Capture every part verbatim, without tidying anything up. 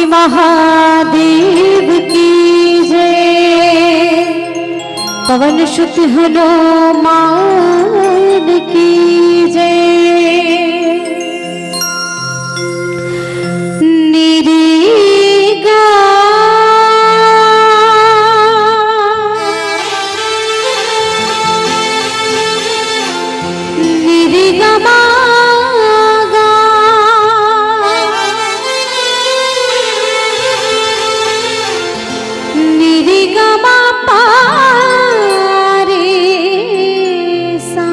महादेव की जय। पवन सुत हनुमान की जय। निरी गा, निरी गा मा गा, निरी गा मा पा रे सा।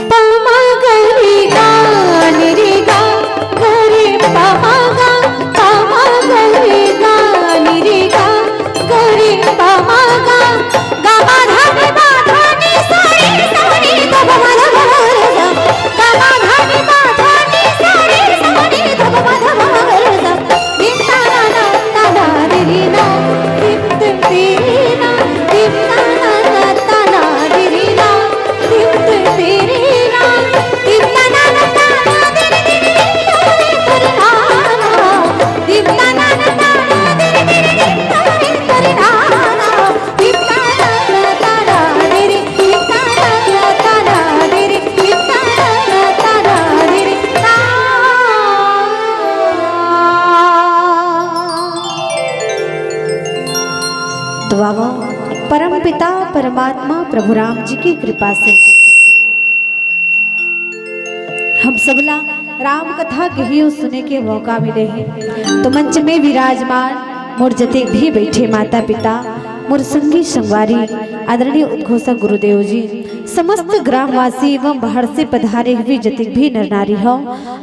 पा मा गा रे गा, निरी गा, गा रे पा मा गा, पा मा गा रे गा, निरी गा, गा रे पा मा गा, गा मा धा नि पा धा नि सा रे सा रे गा मा धा मा गा रे सा, गा मा धा नि पा धा नि सा रे सा रे गा मा धा मा गा रे सा। धिम ता ना ना ता ना रे रे ना, धिम धिम रे रे ना, धिम ता ना ना ता ना रे रे ना, धिम धिम रे रे ना, धिम ता ना ना ता ना रे रे रे रे रे रे ना ना, धिम ता ना ना ता ना रे रे रे रे रे रे ना ना, धिम ता ना ना ता ना रे रे, धिम ता ना ना ता ना रे रे, धिम ता ना ना ता ना रे रे ना। तो बाबा, परम पिता परमात्मा प्रभु राम जी की कृपा से हम सबला राम कथा कहियो सुने के मौका मिले हे। तो मंच में विराजमान मोर जतेक भी बैठे माता पिता, मोर संगी संगवारी, आदरणीय उद्घोषक गुरुदेव जी, समस्त ग्रामवासी एवं बाहर से पधारे हुए जतेक भी नर नारी हो,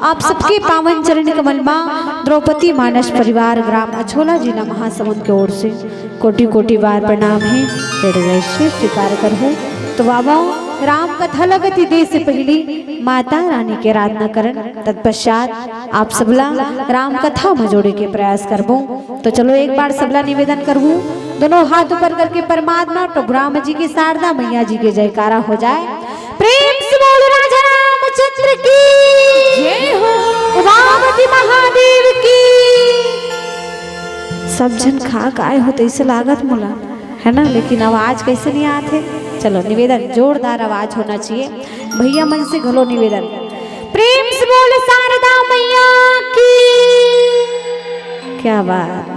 आप सबके पावन चरण कमल मा द्रौपदी मानस परिवार ग्राम अछोला जिला महासमुंद के ओर से कोटि कोटि बार प्रणाम हे। हृदय से स्वीकार करहु। तो बाबा, राम कथा लगत ही दे से पहली माता रानी के आराधना करन, तत्पश्चात आप सबला राम कथा में जोड़े के प्रयास करबो। तो चलो एक बार सबला निवेदन करहु, दोनों हाथ ऊपर करके परमात्मा प्रभु राम जी की, शारदा मैया जी के जयकारा हो जाए। प्रेम से बोलो राजा रामचंद्र की जय हो। उमापति महादेव की। सब झन खा के आए हो तइसे लागत मोला, है ना, लेकिन आवाज कइसे नइ आत हे। चलो, निवेदन, जोरदार आवाज होना चाहिए। भैया मन से घलो निवेदन, प्रेम से बोलो शारदा मैया की। क्या बात।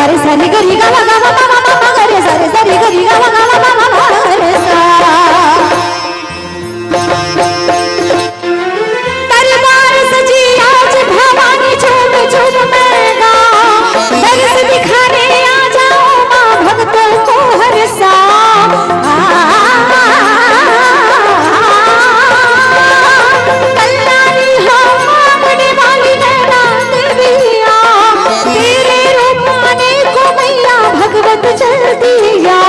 सरी गरी गा मा गा मा मा मा मा गा रे सा रे, सरी गरी गा मा गा मा मा मा मा गा रे सा। दरबार सजी आज भवानी, झूम झूम मैं गाऊं, दर्श दिखाने आ जाओ माँ, भक्तों को हरसा। आ, कल्याणी हो मांगने वाली नैना देविया, तेरे रूप पाने को मैया भगवत जल्दी आ।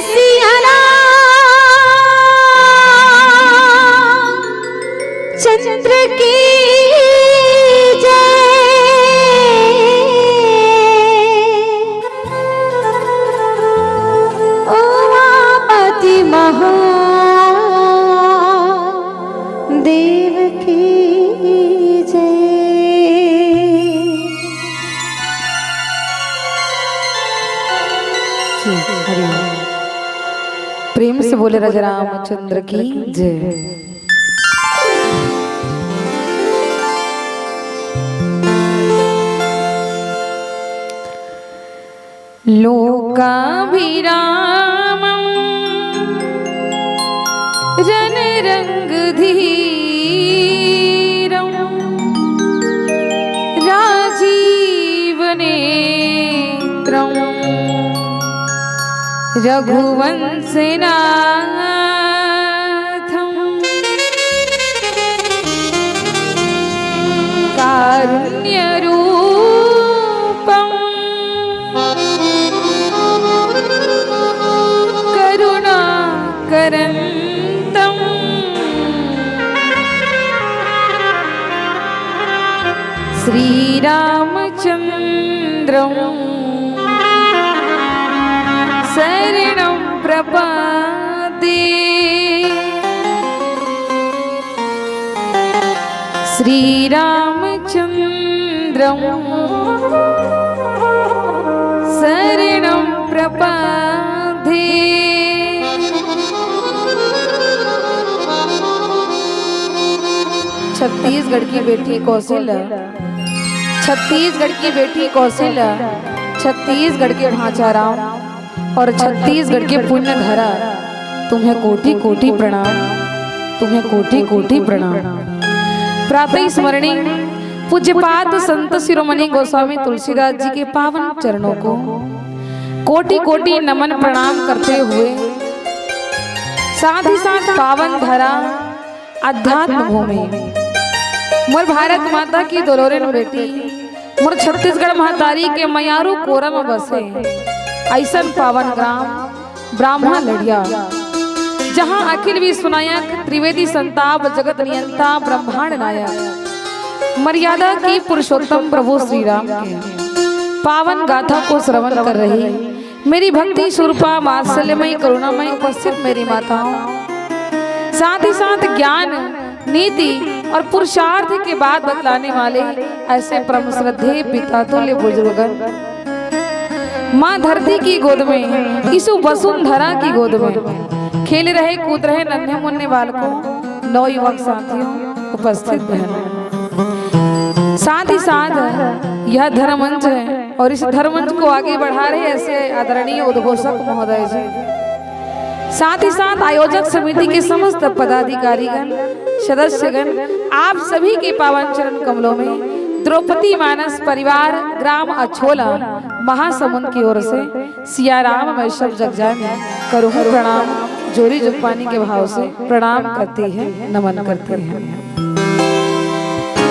सिया रामचंद्र की जय। उमापति महादेव की जय। जी, हरि ओम। प्रेम से बोले राजा रामचंद्र की जय। लोकाभिरामं रणरङ्गधीरं राजीवनेत्रं रघुवंशनाथं कारुण्यरूपं करुणाकरन्तं श्रीरामचन्द्रं शरणं प्रपद्ये। श्रीरामचन्द्रं शरणं प्रपद्ये। छत्तीसगढ़ की बेटी कौशल्या, छत्तीसगढ़ की बेटी कौशल्या, छत्तीसगढ़ के भांचा राम और छत्तीसगढ़ के पुण्य धरा, तुम्हें कोटि कोटि प्रणाम, तुम्हें कोटि कोटि प्रणाम। प्रातः स्मरणीय पूज्यपाद संत शिरोमणि गोस्वामी तुलसीदास जी के पावन चरणों को कोटि कोटि नमन प्रणाम करते हुए, साथ ही साथ पावन धरा अध्यात्म भूमि, मोर भारत माता की दुलारिन बेटी, मोर छत्तीसगढ़ महतारी के मयारू कोरा म बसे अइसन पावन ग्राम ब्राह्मण लड़िया, जहाँ अखिल विश्व नायक, त्रिवेदी संताप, जगत नियंता, ब्रह्मांड नायक, मर्यादा की पुरुषोत्तम प्रभु श्री राम के पावन गाथा को श्रवण कर रही मेरी भक्ति स्वरूपा, वात्सल्यमयी, करुणामयी उपस्थित मेरी माताओं, साथ ही साथ ज्ञान, नीति और पुरुषार्थ के बात बतलाने वाले ऐसे परम श्रद्धेय पिता तुल्य बुजुर्गन, माँ धरती की गोद में, यीशु वसुंधरा की गोद में खेल रहे, कूद रहे नन्हे मुन्ने बालकों, नवयुवक साथियों, उपस्थित बहनों, साथ ही साथ यह धर्म मंच है और इस धर्म मंच को आगे बढ़ा रहे ऐसे आदरणीय उद्घोषक महोदय जी, साथ ही साथ आयोजक समिति के समस्त पदाधिकारीगण, सदस्यगण, आप सभी के पावन चरण कमलों में द्रौपदी मानस परिवार ग्राम अछोला महासमुंद की ओर से सिया राम मैं सब जग जानी करूँ प्रणाम, जोरी जुगपानी के भाव से प्रणाम करती है, नमन करती है।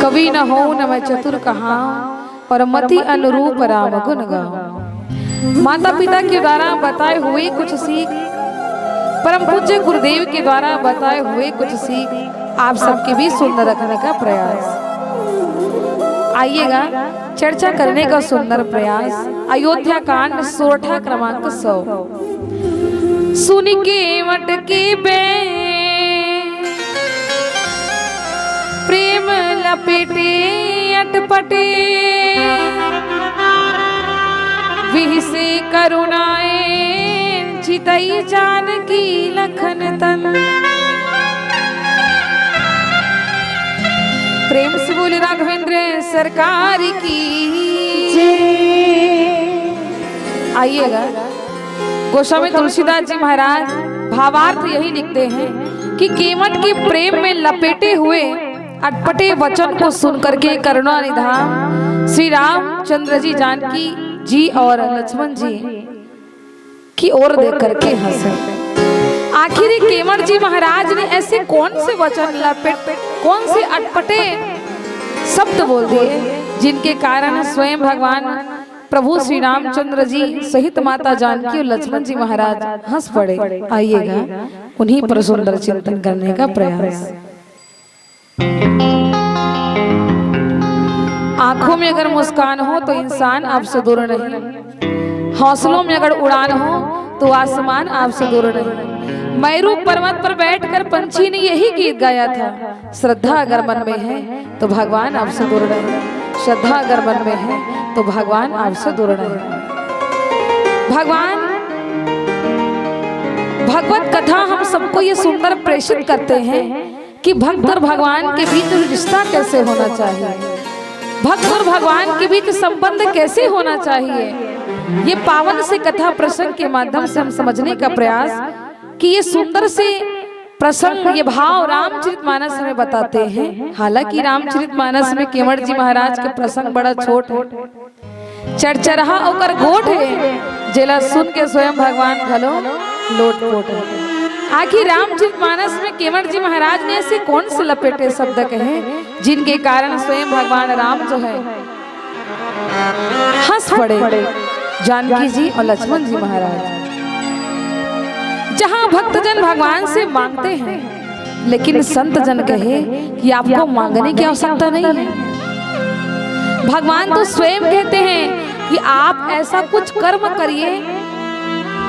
कवि न होऊं न मैं चतुर कहाऊं, और मति अनुरूप राम गुण गाऊं। माता पिता के द्वारा बताए हुए कुछ सीख, परम पूज्य गुरुदेव के द्वारा बताए हुए कुछ सीख आप सबके बीच सुंदर रखने का प्रयास। आइएगा, चर्चा करने का सुंदर प्रयास। अयोध्या कांड सोरठा क्रमांक सौ। सुनि केवट के बै प्रेम लपेटे अटपटे, विहिसे करुणाए चितई जानकी लखन तन। प्रेम से बोले राघवेंद्र सरकार की जय। आइएगा, गोस्वामी तुलसीदास जी महाराज भावार्थ यही लिखते हैं कि केवट के प्रेम में लपेटे हुए अटपटे वचन को सुन करके करुणा निधान श्री रामचंद्र जी जानकी जी और लक्ष्मण जी की ओर देख करके हंसे। आखिर ये केवट जी महाराज ने ऐसे कौन से वचन लपेट, कौन से अटपटे शब्द बोल दिए, जिनके कारण स्वयं भगवान प्रभु श्री रामचंद्र जी सहित माता जानकी और लक्ष्मण जी महाराज हंस पड़े। आइएगा, उन्हीं पर सुंदर चिंतन करने का प्रयास। आंखों में अगर मुस्कान हो तो इंसान आपसे दूर नहीं, हौसलों में अगर उड़ान हो तो आसमान आपसे दूर नहीं। मैरू पर्वत पर बैठकर पंछी ने यही गीत गाया था, श्रद्धा अगर मन में है तो भगवान आपसे दूर नहीं, श्रद्धा अगर मन में है तो भगवान आपसे दूर नहीं। भगवान, भगवत कथा हम सबको ये सुंदर प्रेषित करते हैं कि भक्त और भगवान के बीच रिश्ता कैसे होना चाहिए, भक्त और भगवान के बीच संबंध कैसे होना चाहिए। ये पावन से कथा प्रसंग के माध्यम से हम समझने का प्रयास कि ये सुंदर से प्रसंग, ये भाव रामचरित मानस हमें बताते हैं। हालांकि रामचरित मानस में केवट जी महाराज के प्रसंग बड़ा छोट है, चरचरहा ओकर गोठ है, जेला सुन के स्वयं भगवान घलो लोटपोट है। आखिर रामचरित मानस में केवट जी महाराज ने ऐसे कौन से लपेटे शब्द कहे, जिनके कारण स्वयं भगवान राम जो है हंस पड़े, जानकी जी और लक्ष्मण जी महाराज। जहां भक्तजन भगवान से मांगते हैं, लेकिन संत जन कहे कि आपको मांगने की आवश्यकता नहीं है। भगवान तो स्वयं कहते हैं कि आप ऐसा कुछ कर्म करिए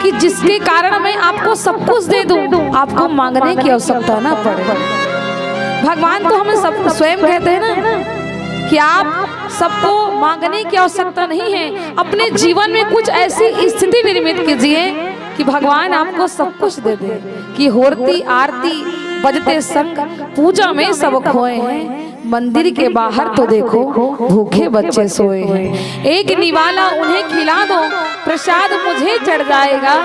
कि जिसके कारण मैं आपको सब कुछ दे दूं, आपको मांगने की आवश्यकता ना पड़े। भगवान तो हमें सब स्वयं कहते हैं ना कि आप सबको मांगने की आवश्यकता नहीं है। अपने जीवन में कुछ ऐसी स्थिति निर्मित कीजिए कि भगवान आपको सब कुछ दे दे। कि होरती आरती बजते संग पूजा में सब खोए हैं। मंदिर के बाहर तो देखो, भूखे बच्चे सोए हैं। एक निवाला उन्हें खिला दो, प्रसाद मुझे चढ़ जाएगा।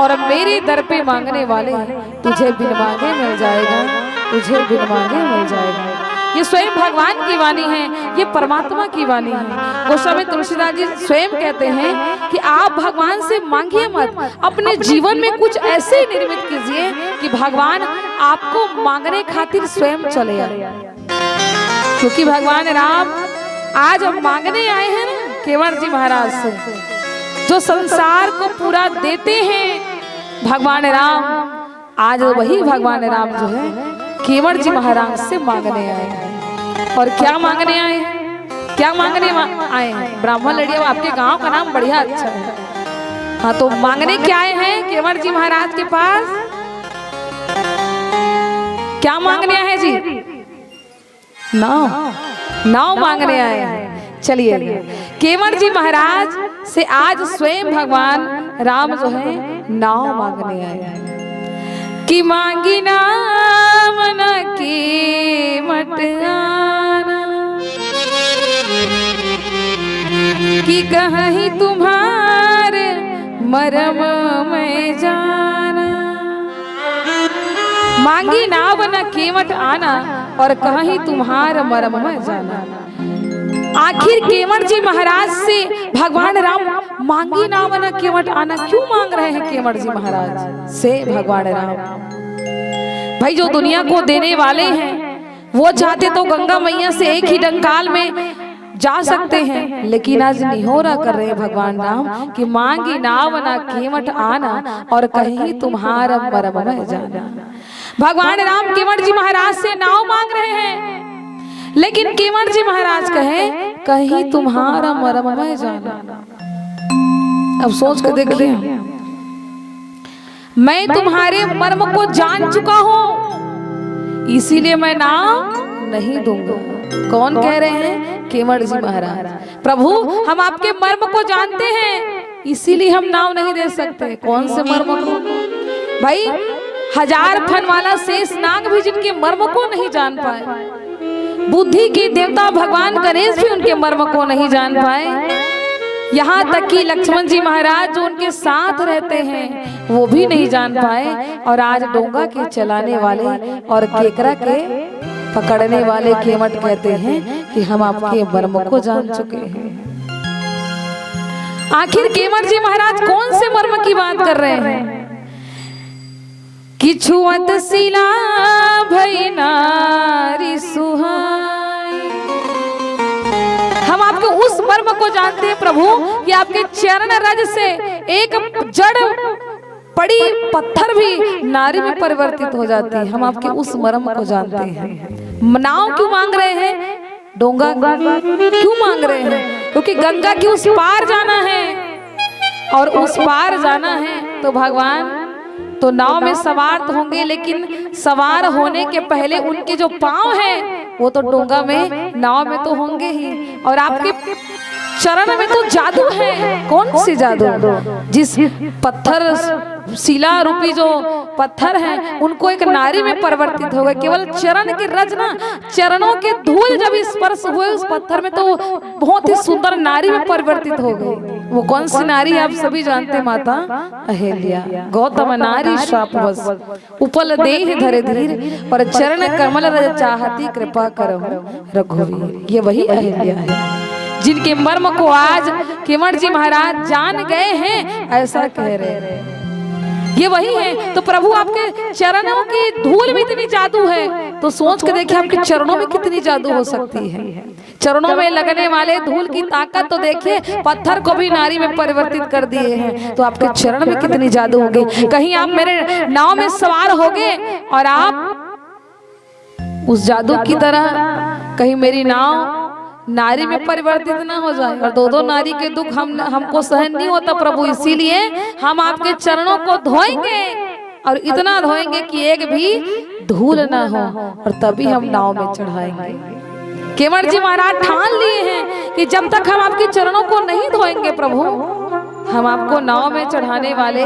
और मेरे दर पे मांगने वाले, तुझे बिन मांगे मिल जाएगा, तुझे बिन मांगे मिल जाएगा। ये स्वयं भगवान की वाणी है, ये परमात्मा की वाणी है। गोस्वामी तुलसीदास जी स्वयं कहते हैं कि आप भगवान से मांगिए मत, अपने जीवन में कुछ ऐसे निर्मित कीजिए कि भगवान आपको मांगने खातिर स्वयं चले आए। क्योंकि भगवान राम आज हम मांगने आए हैं ना केवट जी महाराज से, जो संसार को पूरा देते हैं भगवान राम। आज वही भगवान राम जो है केवट जी महाराज से मांगने आए हैं। और क्या मांगने आए हैं? क्या मांगने मा-, आए हैं? ब्राह्मण लड़िया, आपके गांव का नाम बढ़िया अच्छा है। हाँ, तो मांगने क्या आए हैं केवट जी महाराज के पास? क्या मांगने आए हैं जी? नाव, नाव मांगने आए हैं। चलिए, केवट जी महाराज से आज स्वयं भगवान राम जो है नाव मांगने आए हैं। कि मांगी नाव न केवट आना, कि कहहि तुम्हार मरम मैं जाना। मांगी नाव न केवट आना, और कहहि तुम्हार मरम मैं जाना। आखिर केवट जी महाराज से भगवान राम मांगी नाव न केवट आना क्यों मांग रहे हैं केवट जी महाराज से भगवान राम? भाई, जो दुनिया को देने वाले हैं, वो चाहते तो गंगा मैया से एक ही डंकाल में जा सकते हैं, लेकिन आज निहोरा कर रहे हैं भगवान राम कि मांगी नाव ना केवट आना, और कहहि तुम्हार मरम मैं जाना। भगवान राम केवट जी महाराज से नाव मांग रहे हैं, लेकिन केवट जी महाराज कहे, कहहि तुम्हार मरम मैं जाना। अब सोच के देखिए, मैं तुम्हारे मर्म को जान चुका हूं, इसीलिए मैं नाव नहीं दूंगा। कौन कह रहे हैं? केवट जी महाराज। प्रभु, हम आपके मर्म को जानते हैं, इसीलिए हम नाव नहीं दे सकते। कौन से मर्म को? भाई, हजार फन वाला शेष नाग भी जिनके मर्म को नहीं जान पाए, बुद्धि के देवता भगवान गणेश भी उनके मर्म को नहीं जान पाए। यहाँ तक कि लक्ष्मण जी महाराज जो उनके साथ रहते हैं, वो भी नहीं जान पाए। और आज डोंगा के चलाने वाले और केकरा के पकड़ने वाले केवट कहते हैं कि हम आपके मर्म को जान चुके हैं। आखिर केवट जी महाराज कौन से मर्म की बात कर रहे हैं? कि छुअत सिला भई नारी सुहाई। हम आपके उस मर्म को जानते हैं प्रभु, कि आपके चरण रज से एक जड़ पड़ी पत्थर भी नारी में परिवर्तित हो जाती है। हम आपके उस मर्म को जानते हैं। नाव क्यों मांग रहे हैं, डोंगा क्यों मांग रहे हैं? क्योंकि गंगा के उस पार जाना है, और उस पार जाना है तो भगवान तो नाव में सवार तो होंगे, लेकिन सवार होने के पहले उनके जो पांव हैं, वो तो डोंगा में, नाव में तो होंगे ही। और आपके चरण में तो जादू है। कौन सी जादू? जिस पत्थर, शिला रूपी जो पत्थर है, उनको एक नारी में परिवर्तित हो गए। केवल चरण के रज ना, चरणों के धूल जब स्पर्श हुए उस पत्थर में, तो बहुत ही सुंदर नारी में परिवर्तित हो गई। वो कौन सी नारी है, आप सभी जानते हैं, माता अहिल्या। गौतम नारी शापवश, उपल देह धरे धीर, पर चरण कमल रज चाहती कृपा करहु रघुवीर। ये वही अहिल्या है, जिनके मर्म को आज केवट जी महाराज जान गए हैं, ऐसा कह रहे हैं। ये वही है। तो प्रभु, आपके चरणों की धूल में इतनी जादू है, तो सोच के देखिए, आपके चरणों में कितनी जादू हो सकती है। चरणों में लगने वाले धूल की ताकत तो देखिए, पत्थर को भी नारी में परिवर्तित कर दिए हैं। तो आपके चरण में कितनी जादू होगी। कहीं आप मेरे नाव में सवार होगे और आप उस जादू की तरह कहीं मेरी नाव नारी में परिवर्तित ना हो जाए। और दो दो नारी के दुख हम, हमको सहन नहीं होता प्रभु, इसीलिए हम आपके चरणों को धोएंगे और इतना धोएंगे कि एक भी धूल ना हो, और तभी हम नाव में चढ़ाएंगे। केवट जी महाराज ठान लिए हैं कि जब तक हम आपके चरणों को नहीं धोएंगे प्रभु, हम आपको नाव में चढ़ाने वाले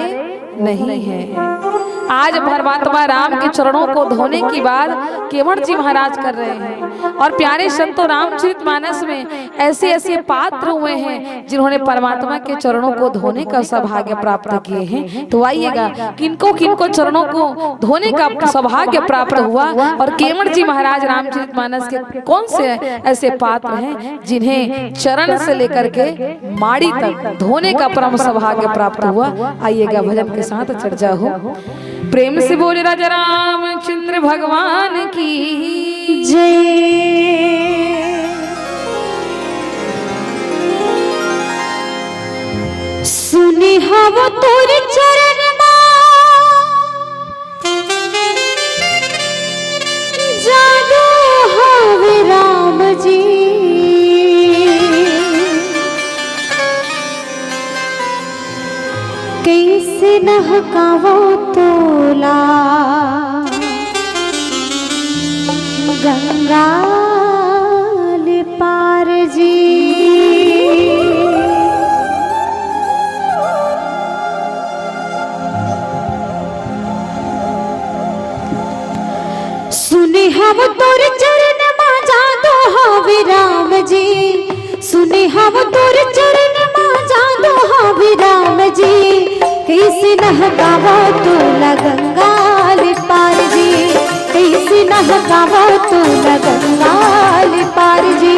नहीं हैं। आज परमात्मा राम के चरणों को धोने की बात केवट जी महाराज कर रहे हैं। और प्यारे संतों, रामचरित मानस में ऐसे ऐसे पात्र हुए हैं जिन्होंने परमात्मा के चरणों को धोने का सौभाग्य प्राप्त किए हैं। तो आइएगा, किनको किनको चरणों को धोने का सौभाग्य प्राप्त हुआ और केवट जी महाराज रामचरित मानस के कौन से ऐसे पात्र हैं जिन्हें चरण से लेकर के माड़ी तक धोने का परम सौभाग्य प्राप्त हुआ। आइएगा, भजन के साथ चर्चा हो। प्रेम से बोले राजा रामचंद्र भगवान की जय। सुने हव तोर चरण मा जादू हवे राम जी, कइसे नहकावो तोला गंगा ले पार जी। सुने हव तोर चरण मा जादू हवे राम जी, सुने हव तोर चरण मा जादू हवे राम जी, कइसे नहकावो तोला गंगा ले पार जी, कइसे नहकावो तोला गंगा ले पार जी।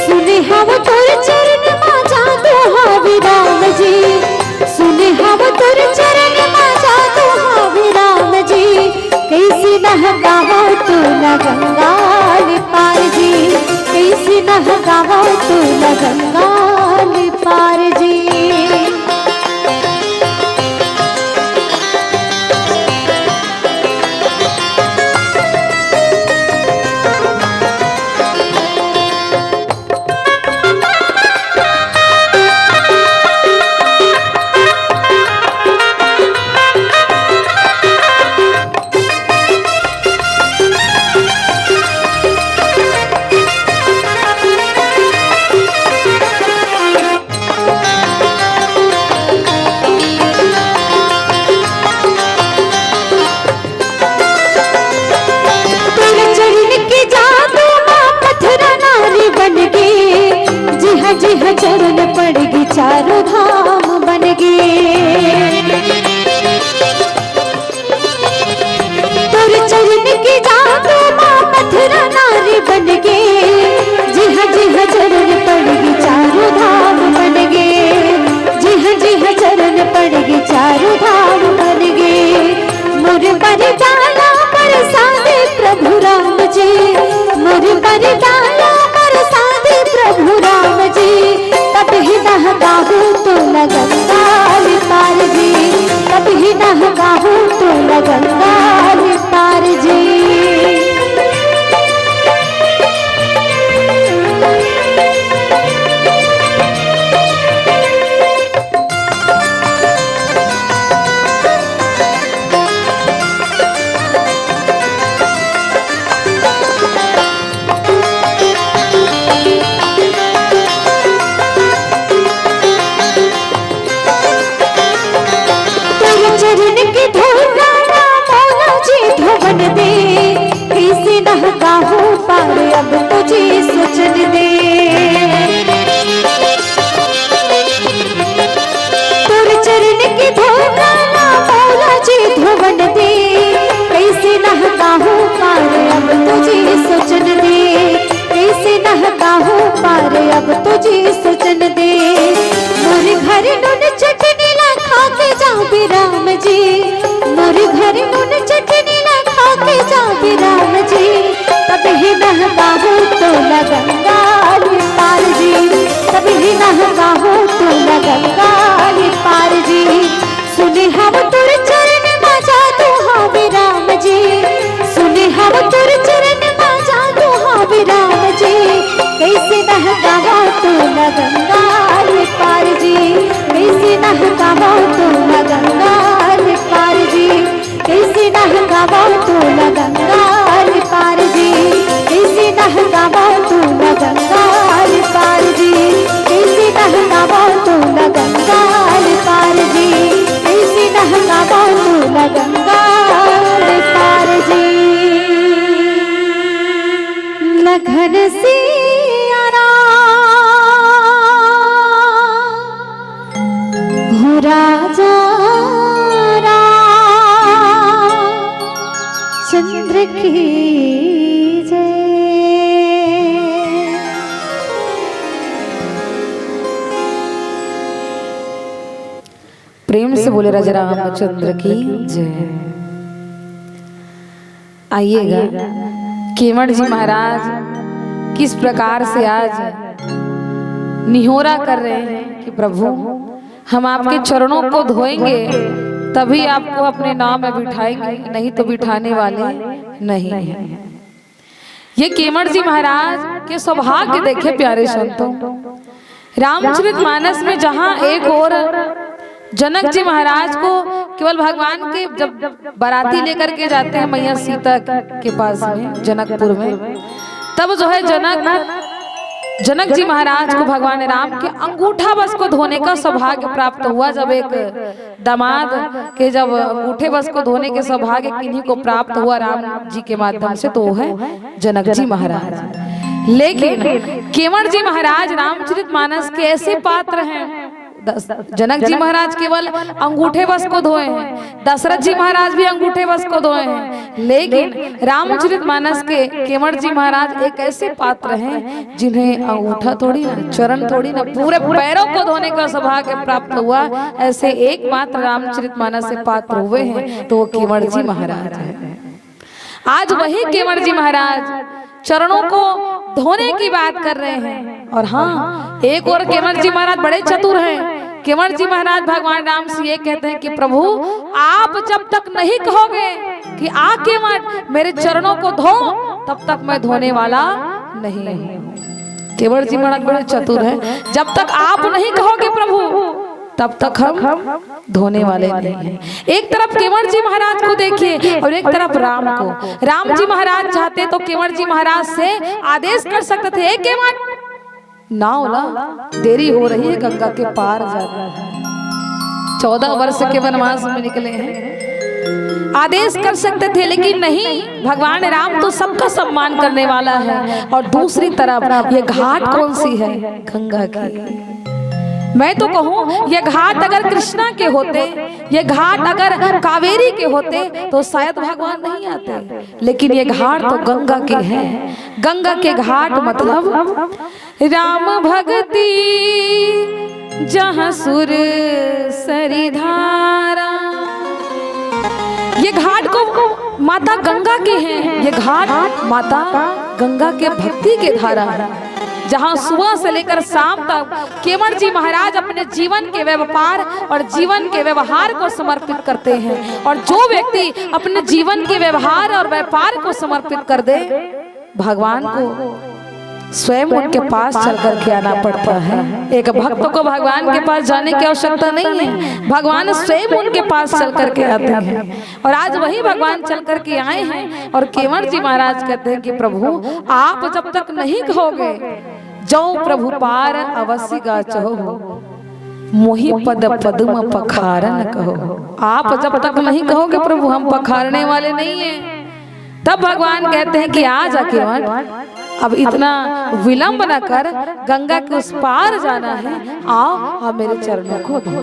सुने हव तोर चरण मा जादू हवे राम जी, सुने हव तोर चरण मा जादू हवे राम जी, कइसे नहकावो तोला गंगा ले पार जी, कइसे नहकावो तोला गंगा ले पार जी। तोर चरण के जादू मा पथरा नारी बन गे, जिहां जिहां चरण पड़ गे चारों धाम बन गे। तोर चरण के जादू मा पथरा नारी बन गे, जिहां जिहां चरण पड़ गे चारों धाम बन गे, जिहां जिहां चरण पड़ गे चारों धाम बन गे। मोर बर डाला बरसा दे प्रभु राम जी, मोर बर डाला बरसा दे प्रभु राम गंगा ले पार जी, कभी नहकाहूँ तोला गंगा ले पार जी। तोर चरण के धोला ना मौला जी धोवन दे, कइसे नहकाहूँ पार अब तो जी सोचन दे। तोर चरण के धोला ना मौला जी धोवन दे, कइसे नहकाहूँ पार अब तो जी सोचन दे, कइसे नहकाहूँ पार अब तो जी सोचन दे। मोर घर नून चटनी ला खा के जाबे राम जी, मोर घर नून चटनी ला खा के जाबे राम जी। तब ही नहकाहूँ तोला गंगा ले पार जी, तब ही नहकाहूँ तोला गंगा ले पार जी। सुने हव तोर चरण मा जादू हावे राम जी, सुने हव तोर चरण मा जादू हावे राम जी। कइसे नहकाहूँ तोला गंगा ले पार जी, कइसे नहकाहूँ तोला गंगा ले पार जी, कइसे नहकाहूँ तोला गंगा ले पार जी, कइसे नहकाहूँ तोला गंगा ले पार जी, कइसे नहकाहूँ तोला गंगा ले पार जी, कइसे नहकाहूँ तोला गंगा ले पार जी। लखन सिया राम हो राजा रामचंद्र की जय। प्रेम से बोले राजा रामचंद्र की जय। आइएगा, केवट जी महाराज किस प्रकार से आज निहोरा कर रहे हैं कि प्रभु, हम आपके चरणों को धोएंगे, तभी आपको अपने नाव में बिठाएंगे, नहीं तो बिठाने वाले नहीं हैं। ये केवट जी महाराज के सौभाग्य देखे प्यारे संतों, रामचरित मानस में जहाँ एक ओर जनक जी महाराज को केवल भगवान के, जब बाराती लेकर के जाते हैं मैया सीता के पास में जनकपुर में, तब जो है जनक जनक जी महाराज को भगवान राम के अंगूठा बस को धोने का सौभाग्य प्राप्त हुआ। जब एक दामाद के जब अंगूठे बस को धोने के सौभाग्य किन्हीं को प्राप्त हुआ राम जी के माध्यम से, तो वो है जनक जी महाराज। लेकिन केवट जी महाराज रामचरित मानस के ऐसे पात्र हैं, दस- जनक जी महाराज केवल अंगूठे बस को धोए हैं, दशरथ जी महाराज भी अंगूठे बस को धोए हैं, लेकिन रामचरित मानस के केवट जी महाराज एक ऐसे पात्र हैं जिन्हें अंगूठा थोड़ी ना, चरण थोड़ी ना, पूरे पैरों को धोने का सौभाग्य प्राप्त हुआ। ऐसे एकमात्र रामचरित मानस से पात्र हुए हैं तो वो केवट जी महाराज हैं। आज वही केवट जी महाराज चरणों को धोने की बात कर रहे हैं। और हाँ, एक ओर केवट जी महाराज बड़े चतुर हैं। केवट जी महाराज भगवान राम से ये कहते हैं कि प्रभु, आप जब तक नहीं कहोगे कि आ केवट मेरे चरणों को धो, तब तक मैं धोने वाला नहीं हूँ। केवट जी महाराज बड़े चतुर हैं, जब तक आप नहीं कहोगे प्रभु, तब तक हम धोने वाले नहीं हैं। एक तरफ केवट जी महाराज को देखिए और एक तरफ राम को। राम जी महाराज चाहते तो केवट जी महाराज से आदेश कर सकते थे, "ए केवट, नाव ला, देरी हो रही है, गंगा के पार जाना है।" चौदह वर्ष के वनवास में निकले हैं, आदेश कर सकते थे, लेकिन नहीं, भगवान राम तो सबका सम्मान करने वाला है। और दूसरी तरफ ये घाट कौन सी है? गंगा की। मैं तो कहूँ, ये घाट अगर कृष्णा के होते, ये घाट अगर कावेरी के होते, तो शायद भगवान नहीं आते, लेकिन ये घाट तो गंगा के हैं। गंगा के घाट मतलब राम भक्ति जहाँ सुर सरिधारा। ये घाट को माता गंगा के हैं, ये घाट माता गंगा के भक्ति के धारा है। जहाँ सुबह से लेकर शाम तक केवट जी महाराज अपने जीवन के व्यापार और जीवन के व्यवहार को समर्पित करते हैं। और जो व्यक्ति अपने जीवन के व्यवहार और व्यापार को समर्पित कर दे, भगवान को स्वयं उनके पास चल करके आना पड़ता है। एक भक्त को भगवान के पास जाने की आवश्यकता नहीं है, भगवान स्वयं उनके पास चल करके आते हैं। और आज वही भगवान चल करके आए हैं और केवट जी महाराज कहते हैं कि प्रभु, आप जब तक नहीं कहोगे, "जौ प्रभु पार अवसि गाचहु, मोहि पद पद्म पखारन कहो।" आप जब तक नहीं कहोगे प्रभु, हम पखारने वाले नहीं हैं, तब भगवान कहते हैं कि आ जा केवट, अब इतना विलंब न कर, गंगा के उस पार जाना है, आओ और मेरे चरणों को धो।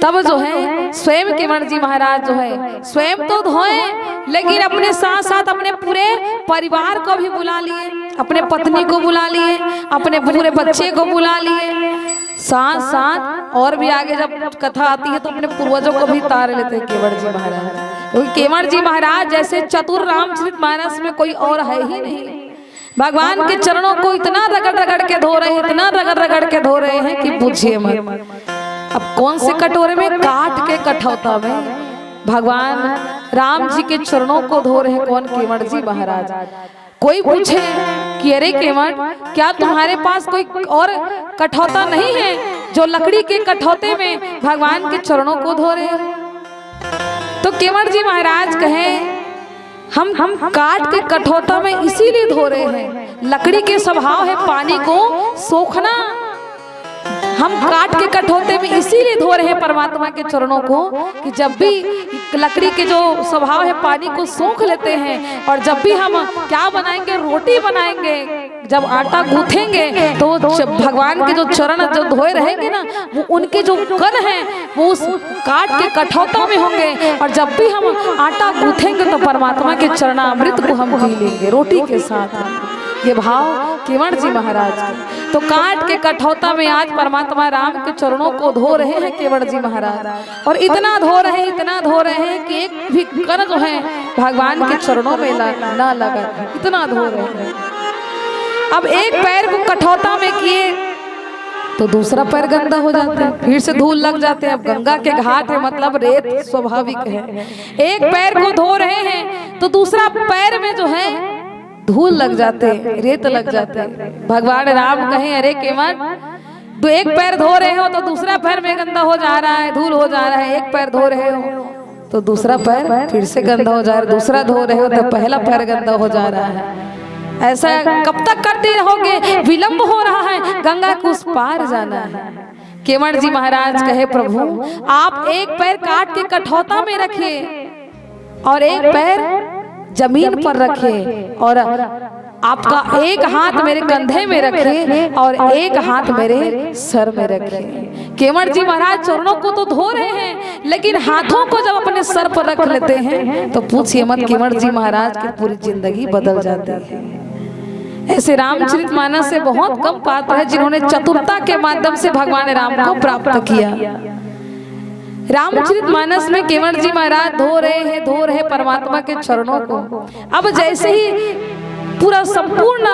तब जो है स्वयं केवट जी महाराज जो है स्वयं तो धोए, लेकिन अपने साथ साथ अपने पूरे परिवार को भी बुला लिए, अपने पत्नी को बुला लिए, अपने पूरे बच्चे को बुला लिए। साथ साथ और भी आगे जब कथा आती है तो अपने पूर्वजों को भी तार लेते हैं केवट जी महाराज, क्योंकि केवट जी महाराज जैसे चतुर रामचरित मानस में कोई और है ही नहीं। भगवान के चरणों को इतना रगड़ रगड़ के धो रहे हैं, इतना रगड़ रगड़ के धो रहे हैं कि पूछिए मत। अब कौन से कटोरे में? काठ के कठौता में भगवान राम जी के चरणों को धो रहे हैं। कौन? केवट जी महाराज। कोई पूछे कि अरे केवट, क्या तुम्हारे पास कोई और कठौता नहीं है जो लकड़ी के कठौते में भगवान के चरणों को धो रहे हो? तो केवट जी महाराज कहे, हम हम काठ के कठौता में इसीलिए धो रहे हैं, लकड़ी के स्वभाव है पानी को सोखना। हम काठ के कठौते में इसीलिए धो रहे हैं परमात्मा के चरणों को कि जब भी लकड़ी के जो स्वभाव है पानी को सोख लेते हैं, और जब भी हम क्या बनाएंगे, रोटी बनाएंगे, जब आटा गूंथेंगे तो जब भगवान के जो चरण जो धोए रहेंगे ना, वो उनके जो कण हैं वो उस काठ के कठौता में होंगे, और जब भी हम आटा गूंथेंगे तो परमात्मा के चरणामृत को हम पी लेंगे रोटी के साथ। ये भाव केवट जी महाराज के। तो काठ के कठौता में आज परमात्मा राम के चरणों को धो रहे हैं केवट जी महाराज, और इतना धो रहे हैं, इतना धो रहे हैं कि एक भी कण जो है भगवान के चरणों में ला- ना लगा, इतना धो रहे हैं। अब एक पैर को कठौता में किए तो दूसरा पैर गंदा हो जाता है, फिर से धूल लग जाते हैं। अब गंगा के घाट है, मतलब रेत स्वाभाविक है। एक पैर को धो रहे हैं तो दूसरा पैर में जो है धूल लग जाते हैं, रेत लग जाते हैं। भगवान राम कहे, अरे केवट, तो एक पैर धो रहे हो तो दूसरा पैर में गंदा हो जा रहा है, धूल हो जा रहा है। एक पैर धो रहे हो तो दूसरा पैर फिर से गंदा हो जा रहा है, दूसरा धो रहे हो तो पहला पैर गंदा हो जा रहा है। ऐसा कब तक करते रहोगे? विलंब हो रहा है, गंगा के उस पार जाना है। केवट जी महाराज कहे, प्रभु, आप एक पैर काठ के कठौता में रखिए और एक पैर जमीन पर रखिए, और आपका एक हाथ मेरे कंधे में रखिए और एक हाथ मेरे सर में रखिए। केवट जी महाराज चरणों को तो धो रहे हैं, लेकिन हाथों को जब अपने सर पर रख लेते हैं तो पूछिए मत, केवट जी महाराज की पूरी जिंदगी बदल जाती है। ऐसे रामचरित मानस से बहुत कम पात्र है जिन्होंने चतुरता के माध्यम से भगवान राम को प्राप्त किया। रामचरित मानस में केवट जी महाराज धो रहे हैं, धो रहे परमात्मा के चरणों को। अब जैसे ही पूरा संपूर्ण,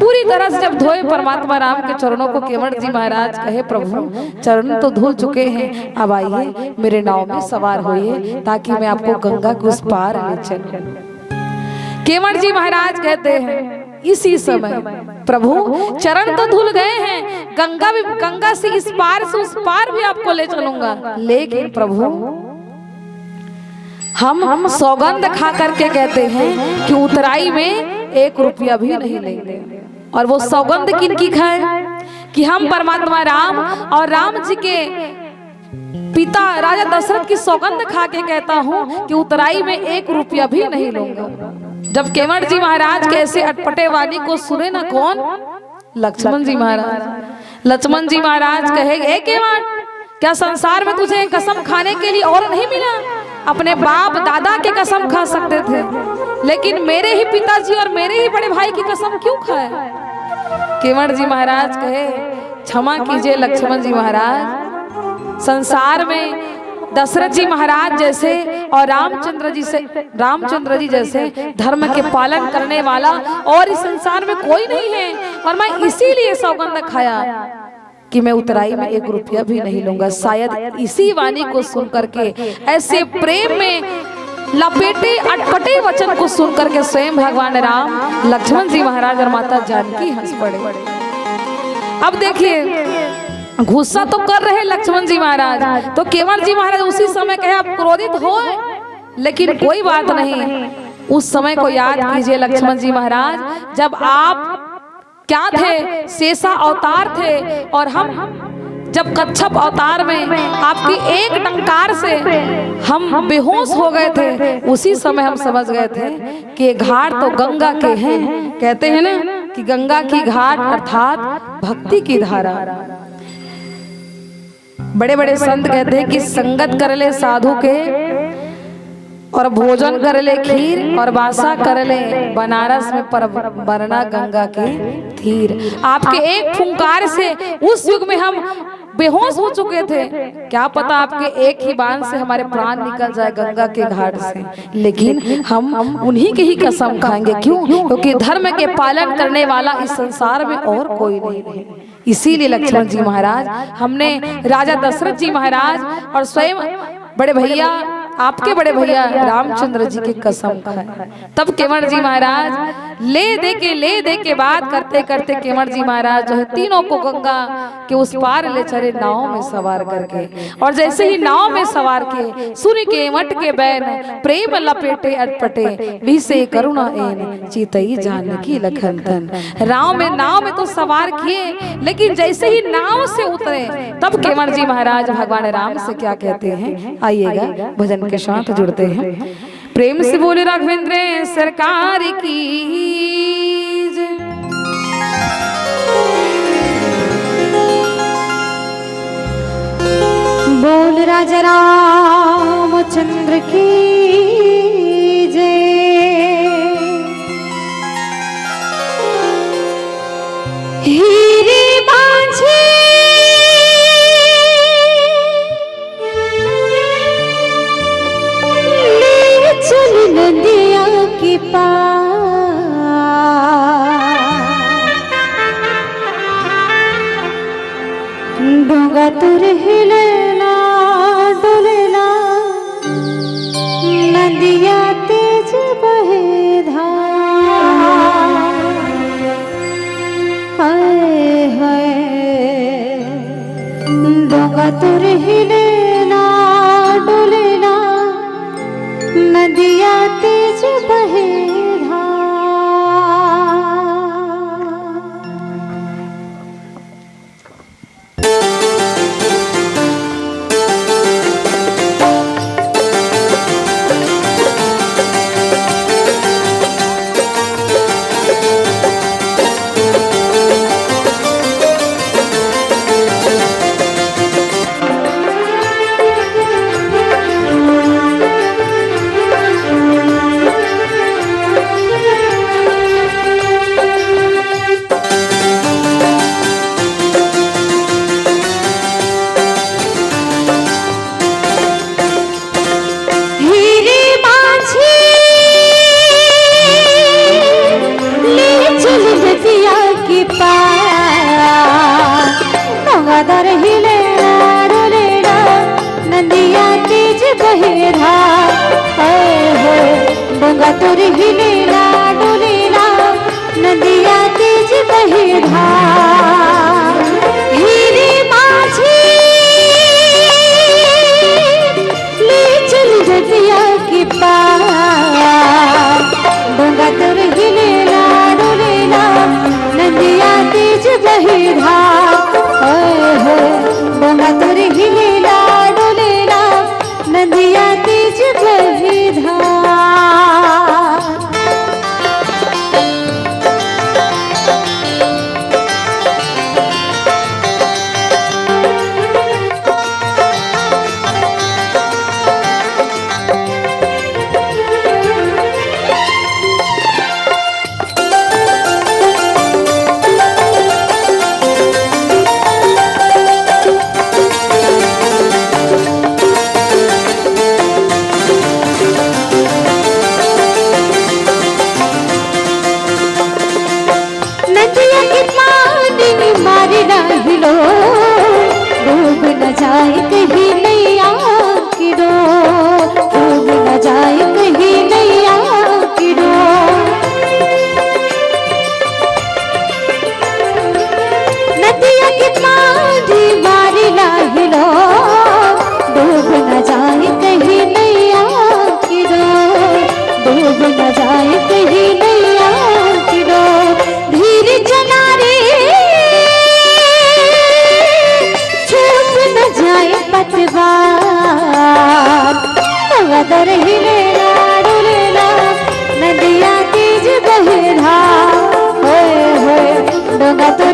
पूरी तरह से जब धोए परमात्मा राम के चरणों को, केवट जी महाराज कहे, प्रभु, चरण तो धुल चुके हैं, अब आइए मेरे नाव में सवार होइए ताकि मैं आपको गंगा के उस पार ले चलूं। केवट जी महाराज कहते हैं, इसी समय प्रभु, चरण तो धुल गए हैं, गंगा भी, गंगा से इस पार से उस पार भी आपको ले चलूंगा, लेकिन प्रभु, हम सौगंध खा करके कहते हैं कि उतराई में एक रुपया भी नहीं लेंगे। और वो सौगंध किन की खाए? कि हम परमात्मा राम और राम जी के पिता राजा दशरथ की सौगंध खा के कहता हूँ कि उतराई में एक रुपया भी नहीं लूंगा। जब केवट जी महाराज के ऐसे अटपटे वाणी को सुने ना, कौन? लक्ष्मण जी महाराज। लक्ष्मण जी महाराज कहे, ए केवट, क्या संसार में तुझे कसम खाने के लिए और नहीं मिला? अपने बाप दादा की कसम खा सकते थे, लेकिन मेरे ही पिताजी और मेरे ही बड़े भाई की कसम क्यों खाए? केवट जी महाराज कहे, क्षमा कीजिए लक्ष्मण जी महाराज, संसार में दशरथ जी महाराज जैसे और रामचंद्र जी से, रामचंद्र जी जैसे धर्म के पालन करने वाला और इस संसार में कोई नहीं है। और मैं इसीलिए सौगंध खाया कि मैं उतराई में एक रुपया भी नहीं लूंगा। शायद इसी वाणी को सुन करके, ऐसे प्रेम में लपेटे अटपटे वचन को सुन करके स्वयं भगवान राम, लक्ष्मण जी महाराज और माता जानकी हंस पड़े। अब देखिए, गुस्सा तो कर रहे लक्ष्मण जी महाराज, तो केवट जी महाराज उसी समय कहे, "आप क्रोधित हो, लेकिन कोई बात नहीं।" उस समय को याद कीजिए लक्ष्मण जी महाराज, जब आप क्या थे, शेषा अवतार थे, और हम जब कच्छप अवतार में आपकी एक डंकार से हम बेहोश हो गए थे, उसी समय हम समझ गए थे कि ये घाट तो गंगा के हैं। कहते हैं ना कि गंगा की घाट अर्थात भक्ति की धारा। बड़े बड़े संत कहते हैं कि संगत कर ले साधु के और भोजन कर ले खीर और वासा कर ले बनारस में, पर बरना गंगा के तीर। आपके एक फुंकार से उस युग में हम बेहोश हो चुके थे। क्या पता आपके एक ही बाण से हमारे प्राण निकल जाए गंगा के घाट से, लेकिन हम उन्हीं की ही कसम खाएंगे। क्यों? क्योंकि धर्म के पालन करने वाला इस संसार में और कोई नहीं है। इसीलिए लक्ष्मण जी महाराज, हमने राजा दशरथ जी महाराज और स्वयं बड़े भैया, आपके बड़े भैया रामचंद्र जी की कसम खाए। तब केवट जी महाराज ले दे के, ले दे के बात करते करते केवट जी महाराज जो है, तीनों को गंगा के उस पार ले चले नाव में सवार करके। और जैसे ही नाव में सवार किए, सुनि केवट के बैन, प्रेम लपेटे अटपटे, बिहसे करुणा एन, चितई जानकी लखन तन। राम में, नाव में तो सवार किए, लेकिन जैसे ही नाव से उतरे, तब केवट जी महाराज भगवान राम से क्या कहते हैं, आइएगा, भजन के साथ जुड़ते हैं। प्रेम से बोले राघवेंद्र सरकार की जय। बोल राजा रामचंद्र की जय। हीरे मांझे ले चल नदिया के पार। डोंगा तुर हिलेला डोलेला, नदिया तेज बहे धार। हाय हाय, डोंगा तुर हिलेला डोलेला, नदिया तेज बहे धार।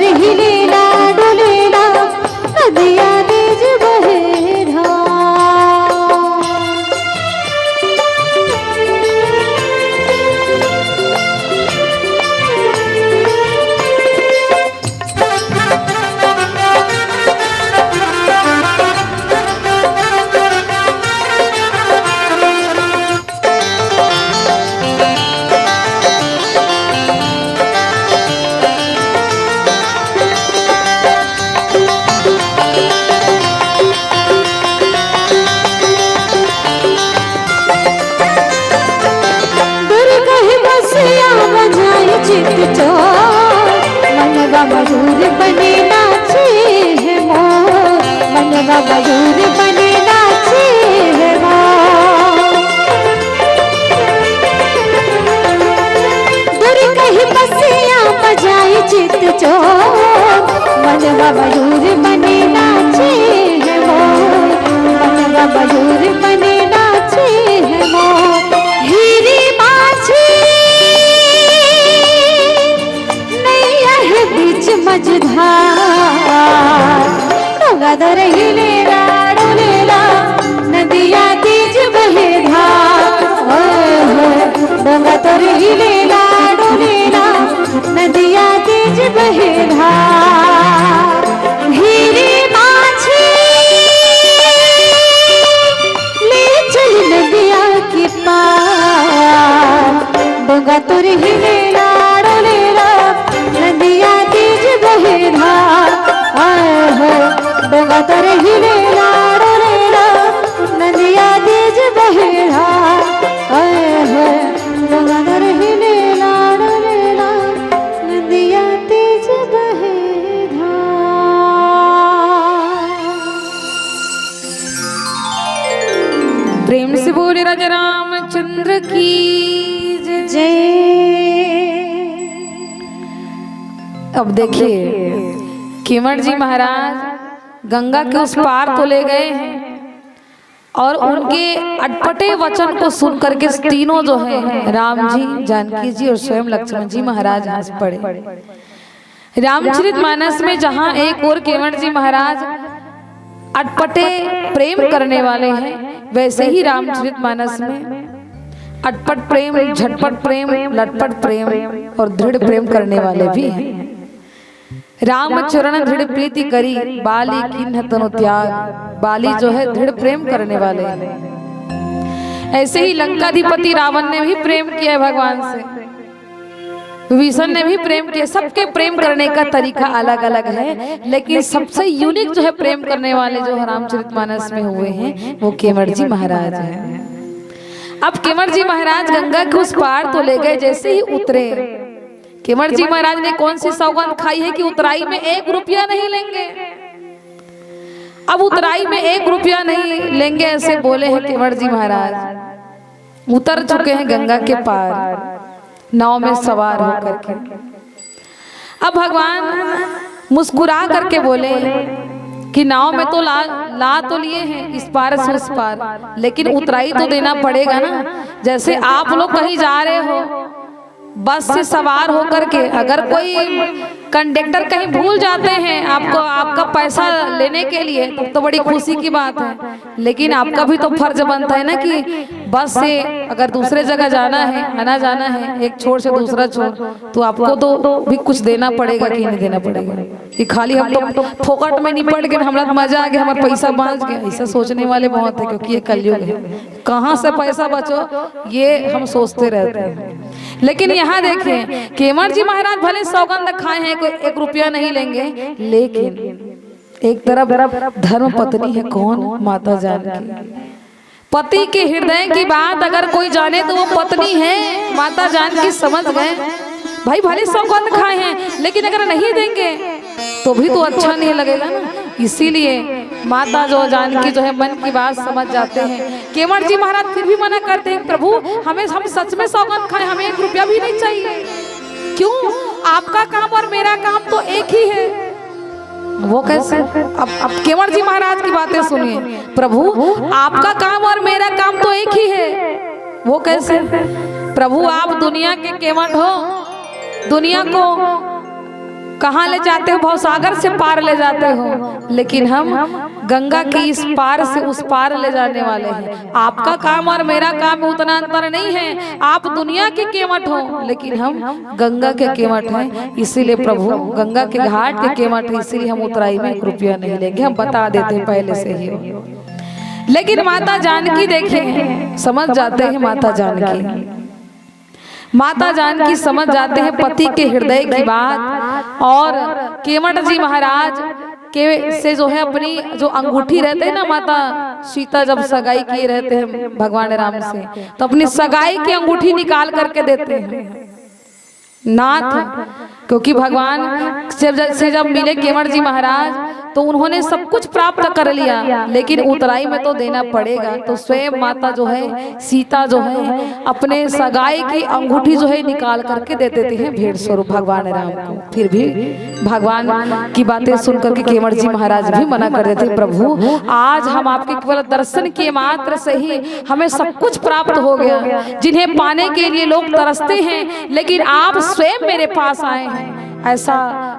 हिलेला डोलेला नदिया तीज बहे धार। दुर्गहि बसिया बजाई चित चोर, मनवा मयूर बने नाचे है मोर, मनवा मयूर बने नाचे है मोर। दुर्गहि बसिया बजाई चित चोर, मनवा मयूर बने नाचे है मोर, मनवा मयूर बने नाचे है मोर। हीरी माझी नैया है बीच मझधार, डोंगा दर हिलेला डोलेला नदिया तीज बहे धार। ओए होए, डोंगा दर हिलेला डोलेला नदिया तीज बहे धार। हीरी माझी ले चल नदिया के पार, डोंगा तोर हिलेला डोलेला नदिया तीज बहे धार। आए हो, डोंगा तोर हिलेला डोलेला नदिया तीज बहे धार। आए हो, डोंगा तोर हिलेला डोलेला नदिया तीज बहे धार। प्रेम से बोले राजा रामचंद्र की जय। जय। अब देखिए, केवट जी महाराज गंगा के उस पार तो ले गए हैं और उनके अटपटे वचन को सुन करके तीनों जो हैं, राम जी, जानकी जी और स्वयं लक्ष्मण जी महाराज हंस पड़े। रामचरित मानस में जहां एक ओर केवट जी महाराज अटपटे प्रेम करने वाले हैं, वैसे ही रामचरित मानस में अटपट प्रेम, झटपट प्रेम, लटपट प्रेम और दृढ़ प्रेम करने वाले भी हैं। राम चरण दृढ़ प्रीति करी, बाली कीन्ह तनु त्याग। बाली जो है, दृढ़ प्रेम करने वाले हैं। ऐसे ही लंकाधिपति रावण ने भी प्रेम किया है भगवान से, विभीषण ने भी प्रेम किया। सबके प्रेम करने का तरीका अलग अलग है, लेकिन सबसे यूनिक जो है प्रेम करने वाले, जो रामचरित मानस में हुए हैं, वो केवट जी महाराज हैं। अब केवट जी महाराज गंगा के उस पार तो ले गए, जैसे ही उतरे, केवट जी महाराज ने कौन सी सौगंध खाई है कि उतराई में एक रुपया नहीं लेंगे। अब उतराई में एक रुपया नहीं लेंगे, ऐसे बोले हैं केवट जी महाराज। उतर चुके हैं गंगा के पार, नाव में सवार होकर के। अब भगवान मुस्कुरा करके बोले कि नाव में तो ला, ला तो लिए हैं इस पार से उस पार, लेकिन उतराई तो देना पड़ेगा ना। जैसे आप लोग कहीं जा रहे हो बस से सवार होकर के, अगर कोई कंडक्टर कहीं भूल जाते हैं आपको, आपका पैसा लेने के लिए, तब तो बड़ी खुशी की बात है। लेकिन आपका भी तो फर्ज बनता है ना कि बस से अगर दूसरे जगह जाना है, आना जाना है, एक छोर से दूसरा छोर, तो आपको तो भी कुछ देना पड़ेगा कि नहीं देना पड़ेगा? कि खाली हम तो फोकट में निपट गए, हमरा तो मजा आ गया, हमारा पैसा बांच गया, ऐसा सोचने वाले बहुत है, क्योंकि ये कलयुग है। कहाँ से पैसा बचो, ये हम सोचते रहते हैं। लेकिन यहाँ देखिए, केवट जी महाराज भले सौगंध खाए हैं, कोई एक रुपया नहीं लेंगे, लेकिन एक तरफ धर्म पत्नी है, कौन? माता जानकी। पति के हृदय की बात अगर कोई जाने तो वो पत्नी है, माता जानकी, समझ गए? भाई, भले सौगंध खाए हैं, लेकिन अगर नहीं देंगे तो भी तो अच्छा नहीं लगेगा ना। इसीलिए माता जो जानकी जो है, मन की बात समझ जाते हैं। केवट जी महाराज फिर भी मना करते हैं, "प्रभु, हमें, हम सच में सौगंध खाए, हमें एक रुपया भी नहीं चाहिए।" क्यों? आपका काम और मेरा काम तो एक ही है। वो कैसे? अब, अब केवट जी महाराज की बातें सुनिए। "प्रभु, आपका काम और मेरा काम तो एक ही है।" वो कैसे? "प्रभु, आप दुनिया के केवट हो, दुनिया को कहाँ ले जाते हो? भवसागर से पार ले जाते हो, लेकिन हम गंगा के इस पार से उस पार ले जाने वाले हैं। आपका काम और मेरा काम में उतना अंतर नहीं है। आप दुनिया के केवट हो, लेकिन हम गंगा के केवट हैं, इसीलिए प्रभु गंगा के घाट के केवट हैं, इसीलिए हम उतराई में एक रुपया नहीं लेंगे। हम बता देते हैं पहले से ही। लेकिन माता जानकी, देखिए, समझ जाते हैं माता जानकी। माता जानकी समझ जाते हैं पति के हृदय की बात, और केवट जी महाराज के से जो है, अपनी जो अंगूठी रहते हैं ना, माता सीता जब सगाई किए रहते हैं भगवान राम से, तो अपनी सगाई की अंगूठी निकाल करके देते हैं। नाथ, क्योंकि भगवान से जब, से जब मिले केवट जी महाराज, तो उन्होंने सब कुछ प्राप्त कर लिया, लेकिन उतराई में तो देना पड़ेगा। तो स्वयं माता जो है, सीता जो है, अपने सगाई की अंगूठी जो है निकाल करके दे देती है भेंट स्वरूप भगवान राम को। फिर भी भगवान की बातें सुन करके केवट जी महाराज भी मना कर देते, प्रभु, आज हम आपके केवल दर्शन के मात्र से ही हमें सब कुछ प्राप्त हो गया। जिन्हें पाने के लिए लोग तरसते हैं, लेकिन आप स्वयं मेरे पास आए हैं। ऐसा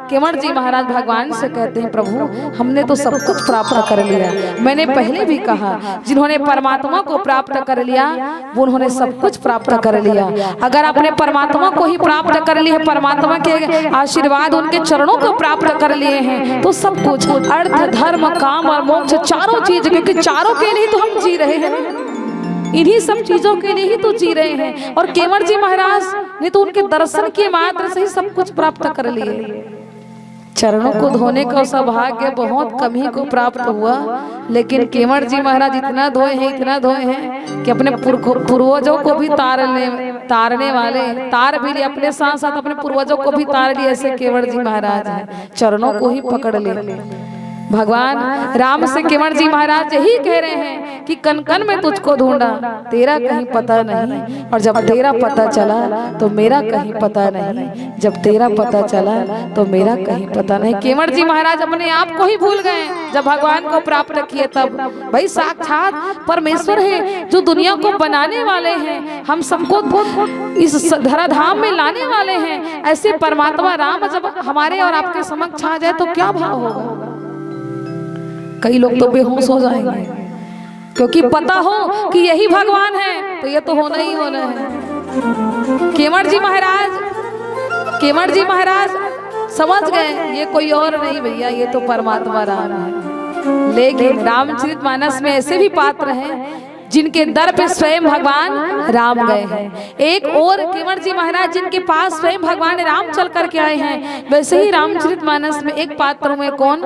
केवट जी महाराज भगवान से कहते हैं, प्रभु, हमने तो सब कुछ प्राप्त कर लिया। मैंने पहले भी कहा, जिन्होंने परमात्मा को प्राप्त कर लिया, वो उन्होंने सब कुछ प्राप्त कर लिया। अगर आपने परमात्मा को ही प्राप्त कर लिया है, परमात्मा के आशीर्वाद, उनके चरणों को प्राप्त कर लिए हैं, तो सब कुछ, अर्थ, धर्म, काम और मोक्ष, चारों चीज, क्योंकि चारों के लिए तो हम जी रहे हैं ना, इन्हीं सब चीजों के लिए ही तो जी रहे हैं। और केवट जी महाराज ने तो उनके दर्शन के मात्र से ही सब कुछ प्राप्त कर लिए। चरणों को धोने का सौभाग्य बहुत कम ही को प्राप्त हुआ, लेकिन केवट जी महाराज इतना धोए हैं, इतना धोए हैं कि अपने पुरखों, पूर्वजों को भी तारने, तारने वाले, तार भी लिए, अपने साथ साथ अपने पूर्वजों को भी तार लिए, ऐसे केवट जी महाराज हैं। चरणों को ही पकड़ ले। भगवान राम से केवट जी महाराज यही कह रहे हैं कि कण कण में तुझको ढूंढा, तेरा कहीं पता नहीं, और जब तेरा पता चला तो मेरा कहीं पता नहीं, जब तेरा पता चला तो मेरा कहीं पता नहीं। केवट जी महाराज अपने आप को ही भूल गए जब भगवान को प्राप्त किए तब। भाई, साक्षात परमेश्वर है जो दुनिया को बनाने वाले हैं, हम सबको इस धराधाम में लाने वाले हैं। ऐसे परमात्मा राम जब हमारे और आपके समक्ष आ जाए तो क्या भाव होगा? कई लोग तो बेहोश हो जाएंगे, क्योंकि पता हो कि यही भगवान है तो ये तो होना ही होना है। केवट जी महाराज, केवट जी महाराज समझ गए, ये कोई और नहीं भैया, ये तो परमात्मा राम है। लेकिन रामचरित मानस में ऐसे भी पात्र हैं जिनके दर पे स्वयं भगवान राम गए हैं। एक और केवट जी महाराज जिनके पास स्वयं भगवान राम चल करके आए हैं, वैसे ही रामचरित मानस में एक पात्र हुए, कौन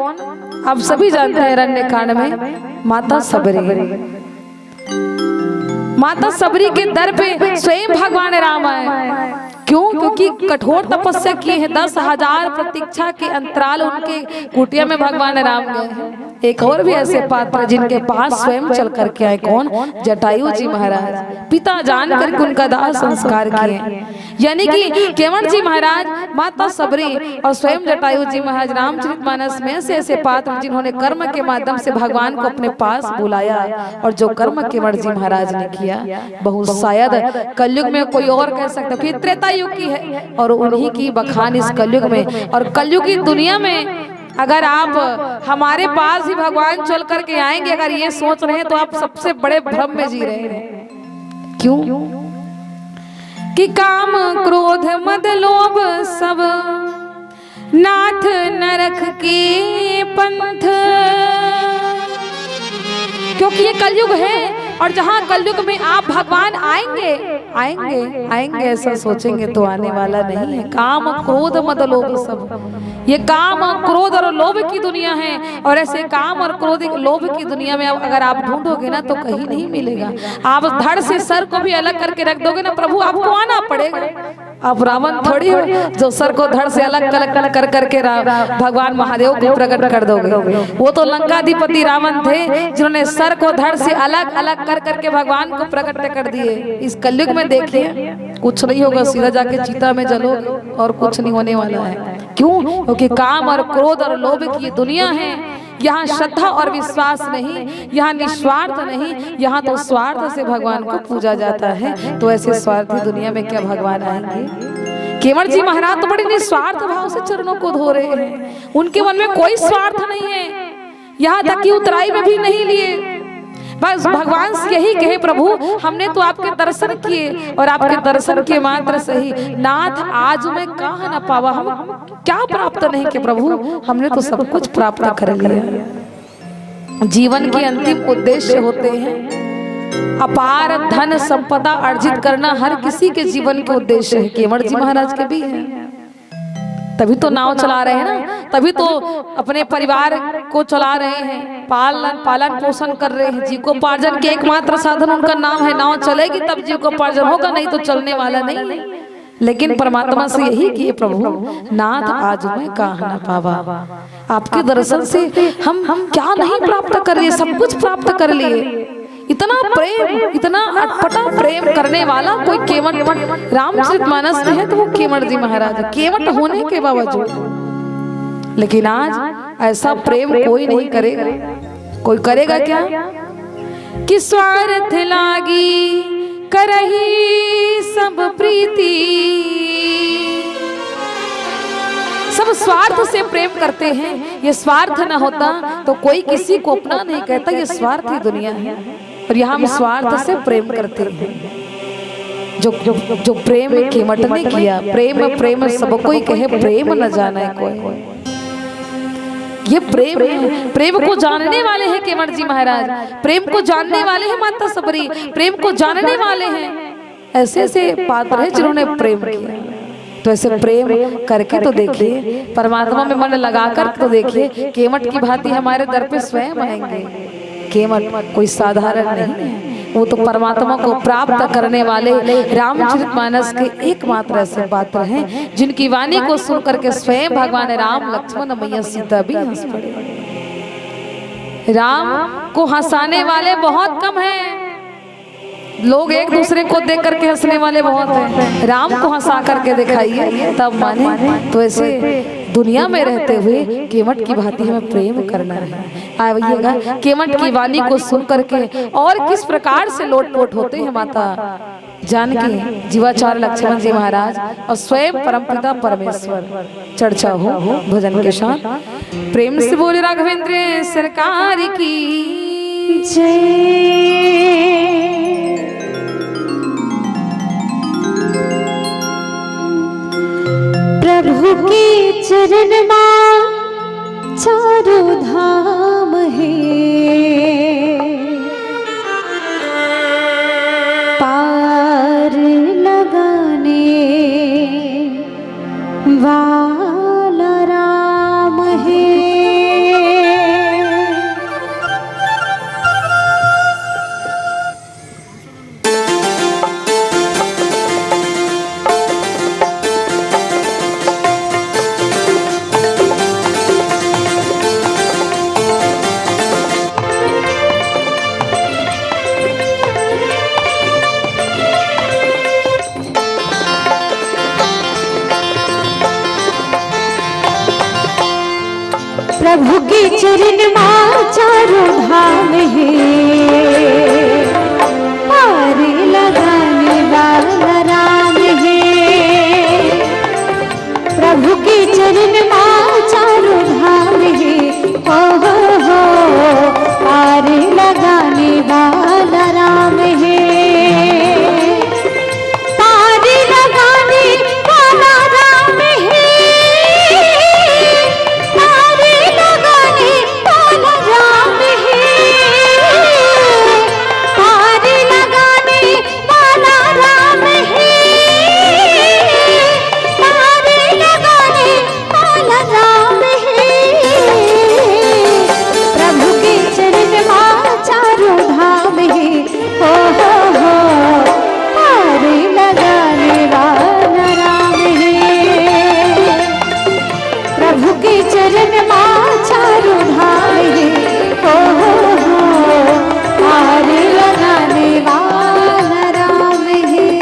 आप सभी जानते हैं, अरण्य कांड में माता सबरी। माता सबरी के दर पे स्वयं भगवान राम आए। क्यों? क्योंकि कठोर तपस्या किए हैं, दस हजार प्रतीक्षा के अंतराल उनके कुटिया में भगवान राम गए हैं। एक और भी ऐसे पात्र जिनके पास स्वयं चल करके आए, कौन? जटायु जी महाराज। पिता जान करके उनका दाह संस्कार किए, यानी कि केवट जी महाराज, माता सबरी और स्वयं जटायु जी महाराज। रामचरित मानस में ऐसे ऐसे पात्र जिन्होंने कर्म के माध्यम से भगवान को अपने पास बुलाया, और जो कर्म केवट जी महाराज ने किया, बहुत शायद कलयुग में कोई और कह सकता कि त्रेता युग की है, और उन्हीं की बखान इस कलयुग में। और कलयुग की दुनिया में अगर आप हमारे पास ही भगवान चल करके आएंगे, अगर ये सोच रहे हैं, तो आप सबसे बड़े भ्रम में जी रहे हैं। क्यों? कि काम क्रोध मद लोभ सब नाथ नरक के पंथ। क्योंकि ये कलयुग है, और जहां कलयुग में आप भगवान आएंगे, आएंगे, आएंगे ऐसा सोचेंगे तो आने वाला नहीं है। काम क्रोध मद लोभ सब, ये काम और क्रोध और लोभ की दुनिया है, और ऐसे काम और क्रोध, लोभ की दुनिया में अगर आप ढूंढोगे ना, तो कहीं नहीं मिलेगा। आप धड़ से सर को भी अलग करके रख दोगे ना प्रभु, आपको आना पड़ेगा। आप रावण थोड़ी हो जो सर को धड़ से अलग अलग कर करके रा-, भगवान महादेव को प्रकट कर दोगे। वो तो लंकाधिपति रावण थे, जिन्होंने सर को धड़ से अलग अलग कर करके भगवान को प्रकट कर दिए। इस कलयुग में देखिए, कुछ नहीं होगा, सीधा जाके चिता में जलोगे और कुछ नहीं होने वाला है। क्यों? क्योंकि काम और क्रोध और लोभ की दुनिया है। यहाँ श्रद्धा और विश्वास नहीं, यहाँ निस्वार्थ नहीं, यहाँ तो स्वार्थ से भगवान को पूजा जाता है। तो ऐसे स्वार्थी दुनिया में क्या भगवान आएंगे? केवट जी महाराज तो बड़े निस्वार्थ भाव से चरणों को धो रहे हैं, उनके मन में कोई स्वार्थ नहीं है, यहाँ तक कि उतराई में भी नहीं लिए। बस भगवान से यही कहे, "प्रभु, हमने तो आपके दर्शन किए और आपके दर्शन के मात्र से ही, नाथ, आज मैं कहाँ न पावा, हम क्या प्राप्त नहीं किए प्रभु, हमने तो सब कुछ प्राप्त कर लिया।" जीवन के अंतिम उद्देश्य होते हैं। अपार धन संपदा अर्जित करना हर किसी के जीवन के उद्देश्य है। केवट जी महाराज के भी है, तभी तो नाव चला रहे हैं ना, तभी तो अपने परिवार को चला रहे हैं, पालन पालन पोषण कर रहे हैं। जीविकोपार्जन के एकमात्र साधन उनका नाव है। नाव चलेगी तब जीविकोपार्जन होगा, नहीं तो चलने वाला नहीं है। लेकिन परमात्मा से यही किए, "प्रभु नाथ, आज मैं कहाँ न पावा, आपके दर्शन से हम हम क्या नहीं प्राप्त कर लिए, सब कुछ प्राप्त कर लिए।" इतना प्रेम, इतना अटपटा प्रेम करने वाला कोई केवट रामचरित मानस में है तो वो केवट जी महाराज है, केवट होने के बावजूद। लेकिन आज ऐसा प्रेम कोई नहीं करेगा। कोई करेगा क्या? कि स्वार्थ लागी करही सब प्रीति। सब स्वार्थ से प्रेम करते हैं। ये स्वार्थ न होता तो कोई किसी को अपना नहीं कहता। ये स्वार्थी दुनिया है और यहाँ हम स्वार्थ से प्रेम करते हैं। जो जो जो प्रेम केवट ने किया, प्रेम प्रेम सब कोई कहे, प्रेम न जाने कोई। ये प्रेम है, प्रेम को जानने वाले हैं केवट जी महाराज, प्रेम को जानने वाले हैं माता सबरी, प्रेम को जानने वाले हैं। ऐसे ऐसे पात्र हैं जिन्होंने प्रेम किया। तो ऐसे प्रेम करके तो देखिए, परमात्मा में मन लगाकर तो देखिए, केवट की भांति हमारे दर पे स्वयं आएंगे। केवट कोई साधारण नहीं है, वो तो परमात्मा को प्राप्त करने वाले रामचरितमानस के एकमात्र ऐसे पात्र हैं जिनकी वाणी को सुन करके स्वयं भगवान राम, लक्ष्मण, मैया सीता भी हंस पड़े। राम को हंसाने वाले बहुत कम हैं, लोग एक दूसरे को देख करके हंसने वाले बहुत हैं। राम को हंसा करके दिखाइए, तब माने। तो ऐसे दुनिया में रहते हुए केवट की भांति हमें प्रेम करना है। आइएगा, केवट की वाणी को सुन करके और किस प्रकार से लोटपोट होते हैं माता जानकी, जीवाचार्य लक्ष्मण जी महाराज और स्वयं परमपिता परमेश्वर। चर्चा हो भजन के साथ। प्रेम से बोले राघवेंद्र सरकार की जय। प्रभु के चरण मा चारों धाम है, पार लगाने वाला राम है। प्रभु के चरण मा चारों धाम है, पार लगाने वाला राम है। प्रभु के चरण मा चारों धाम है, ओ हो हो, पार लगाने वाला राम है। पार लगाने वाला राम है, पार लगाने वाला राम है, पार लगाने वाला राम है, पार लगाने वाला राम है। प्रभु के चरण मा चारों धाम है, हो, हो, हो, पार लगाने वाला राम है। प्रभु के चरण मा चारों धाम है, हो, हो, हो, पार लगाने वाला राम है।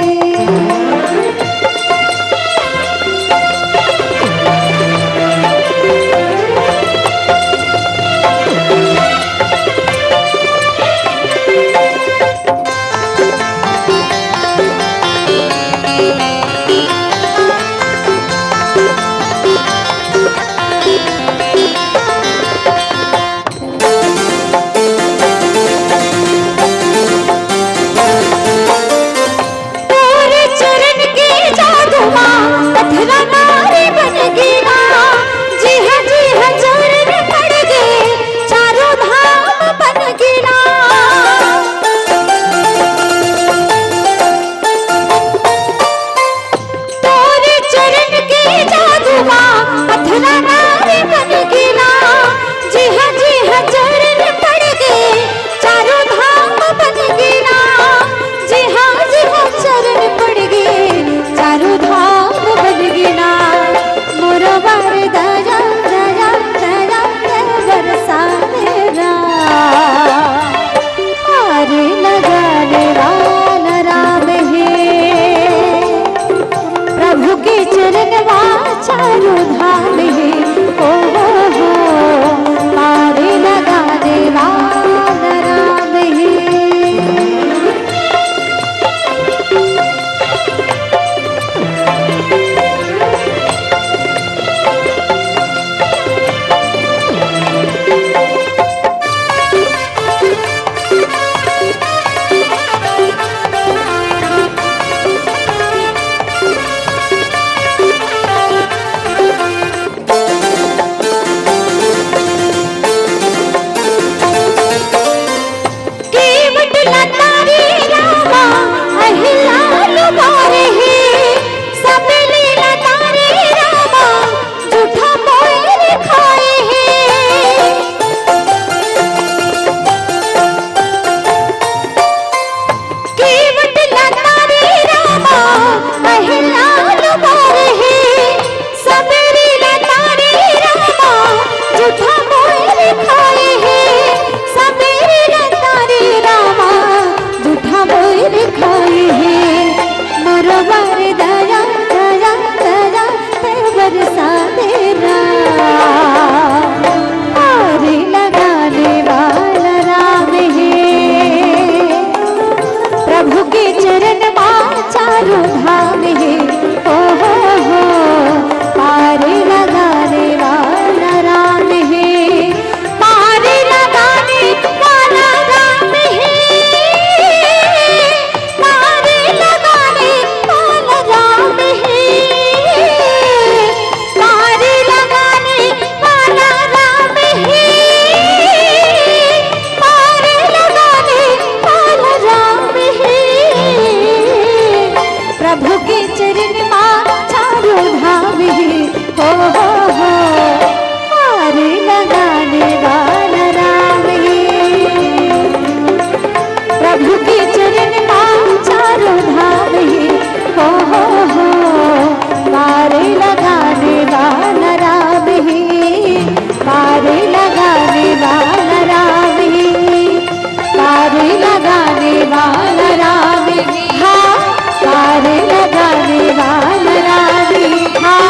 वाला राम है, हाँ,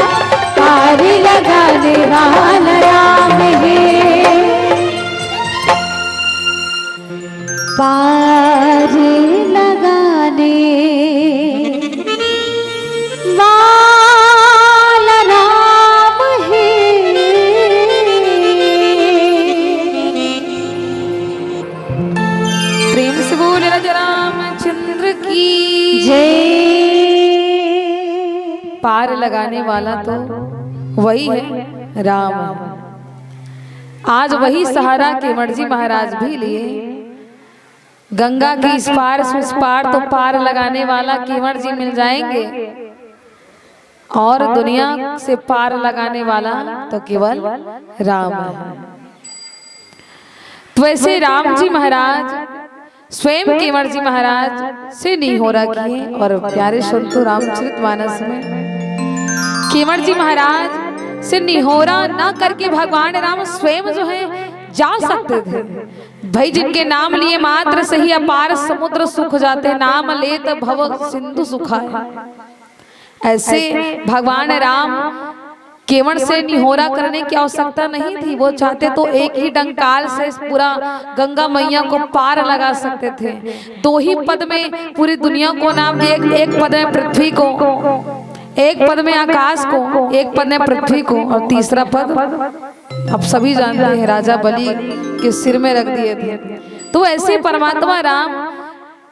पार लगाने वाला राम है। पार लगाने वाला राम है। प्रेम से बोल राजा रामचंद्र की जय। पार लगाने वाला तो वही है, राम है। आज वही सहारा केवट जी महाराज भी लिए। गंगा के इस पार से उस पार तो पार लगाने वाला केवट जी मिल जाएंगे, और दुनिया से पार लगाने वाला तो केवल राम है। तो ऐसे राम जी महाराज स्वयं केवट जी महाराज से निहोरा किए। और प्यारे संतों, रामचरित मानस में केवट जी महाराज से निहोरा ना करके भगवान राम स्वयं जो है जा सकते थे। भाई, जिनके नाम लिए मात्र से ही अपार समुद्र सूख जाते, नाम लेत भव सिंधु सुखाए। ऐसे भगवान राम केवट से निहोरा करने की आवश्यकता नहीं थी। वो चाहते तो एक ही डंकाल से इस पूरा गंगा मैया को पार लगा सकते थे। दो ही पद में पूरी दुनिया को नाप दिए, एक पद में पृथ्वी को, एक पद में आकाश को, एक पद में पृथ्वी को, और तीसरा पद आप सभी जानते हैं, राजा बलि के सिर में रख दिए थे। तो ऐसे परमात्मा राम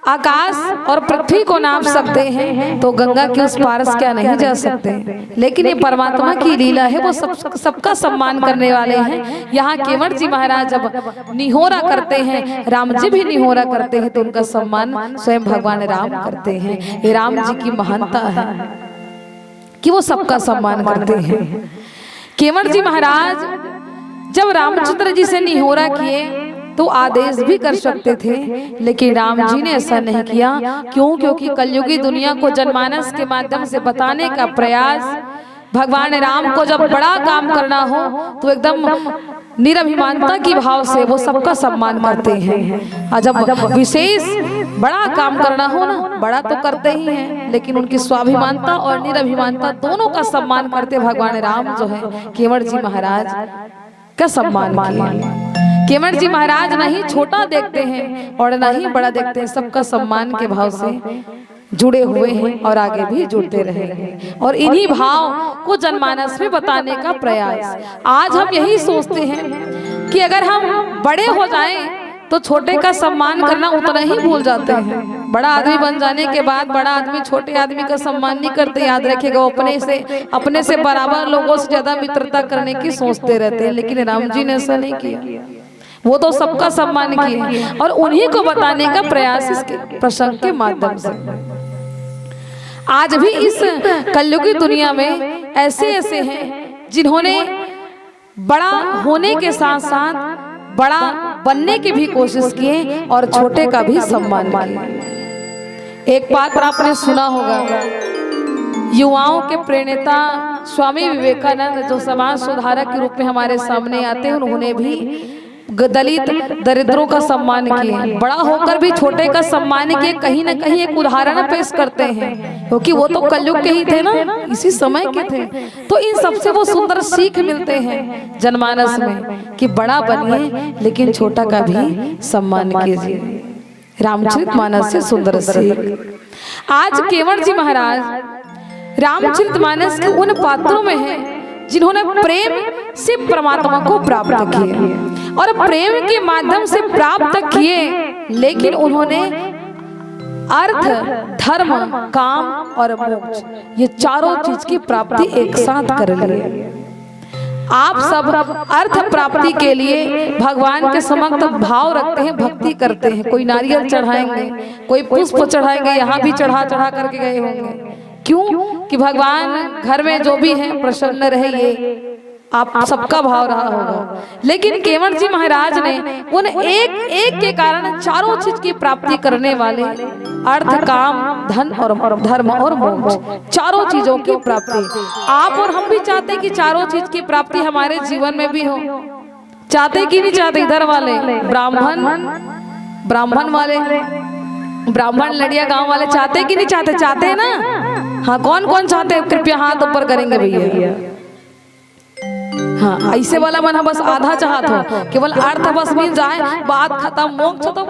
आकाश और पृथ्वी को नाप सकते हैं, तो गंगा के उस पार से क्या नहीं जा सकते? लेकिन ये परमात्मा की लीला है, वो सब, सबका सम्मान करने वाले हैं। यहाँ केवट जी महाराज जब निहोरा करते हैं, राम जी भी निहोरा करते हैं, तो उनका सम्मान स्वयं भगवान राम करते हैं। ये राम जी की महानता है कि वो सबका सम्मान करते हैं। केवट जी महाराज जब रामचंद्र जी से निहोरा किए तो आदेश भी कर सकते थे, लेकिन राम जी ने ऐसा नहीं किया। क्यों? क्योंकि कलयुगी दुनिया को जनमानस के माध्यम से बताने का प्रयास, भगवान राम को जब बड़ा काम करना हो तो एकदम निराभिमानता की भाव से वो सबका सम्मान करते हैं। और जब विशेष बड़ा काम करना हो ना, बड़ा तो करते ही हैं, लेकिन उनकी स्वाभिमानता और निराभिमानता दोनों का सम्मान करते भगवान राम जो है, केवट जी महाराज का सम्मान किए। केवट जी महाराज ना ही छोटा देखते हैं और ना ही बड़ा देखते हैं, सबका सम्मान के भाव से जुड़े हुए हैं और आगे भी जुड़ते रहेंगे। और इन्हीं भाव को जनमानस में बताने का प्रयास, आज हम यही सोचते हैं कि अगर हम बड़े हो जाएं तो छोटे का सम्मान करना उतना ही भूल जाते हैं। बड़ा आदमी बन जाने के बाद बड़ा आदमी छोटे आदमी का सम्मान नहीं करते। याद रखिएगा, वो अपने से, अपने से बराबर लोगों से ज्यादा मित्रता करने की सोचते रहते हैं, लेकिन राम जी ने ऐसा नहीं किया। वो तो सबका सम्मान किए और उन्हीं को बताने का प्रयास इसके प्रसंग के माध्यम से। आज भी इस कलयुगी दुनिया में ऐसे ऐसे हैं जिन्होंने बड़ा होने के साथ साथ बड़ा बनने की भी कोशिश किए और छोटे का भी सम्मान किए। एक बात आपने सुना होगा, युवाओं के प्रेरणा स्वामी विवेकानंद जो समाज सुधारक के रूप में हमारे सामने आते हैं, उन्होंने भी ग-, दलित दरिद्रों का सम्मान किए। बड़ा होकर भी छोटे का सम्मान किए, कहीं ना कहीं एक उदाहरण पेश करते हैं, क्योंकि वो तो कलयुग के ही थे ना, इसी समय के थे। तो इन सबसे वो सुंदर सीख मिलते हैं जनमानस में कि बड़ा बनिए लेकिन छोटा का भी सम्मान कीजिए। रामचरित मानस से सुंदर सीख। आज केवट जी महाराज रामचरित मानस के उन पात्रों में हैं जिन्होंने प्रेम से परमात्मा को प्राप्त किए और प्रेम के माध्यम से प्राप्त किए, लेकिन उन्होंने अर्थ, धर्म, काम और मोक्ष, ये चारों चीज की प्राप्ति एक साथ कर ली। आप सब अर्थ प्राप्ति के लिए भगवान के समक्ष भाव रखते हैं, भक्ति करते हैं। कोई नारियल चढ़ाएंगे, कोई पुष्प चढ़ाएंगे, यहाँ भी चढ़ा चढ़ा करके गए होंगे। क्यों? कि भगवान घर में जो भी है प्रसन्न रहे, ये आप सबका भाव रहा होगा। लेकिन केवट जी महाराज ने उन एक एक के कारण चारों चीज की प्राप्ति करने वाले अर्थ, काम, धन और धर्म और मोक्ष, चारों चीजों की प्राप्ति। आप और हम भी चाहते हैं कि चारों चीज की प्राप्ति हमारे जीवन में भी हो। चाहते कि नहीं चाहते? इधर वाले ब्राह्मण, ब्राह्मण वाले, ब्राह्मण लड़िया गांव वाले चाहते कि नहीं चाहते? चाहते हैं ना। हाँ, कौन कौन चाहते हैं, कृपया हाथ ऊपर करेंगे भैया। हाँ, ऐसे वाला मन ह बस आधा चाहत हो, केवल अर्थ बस मिल जाए, बात खत्म, मोक्ष तो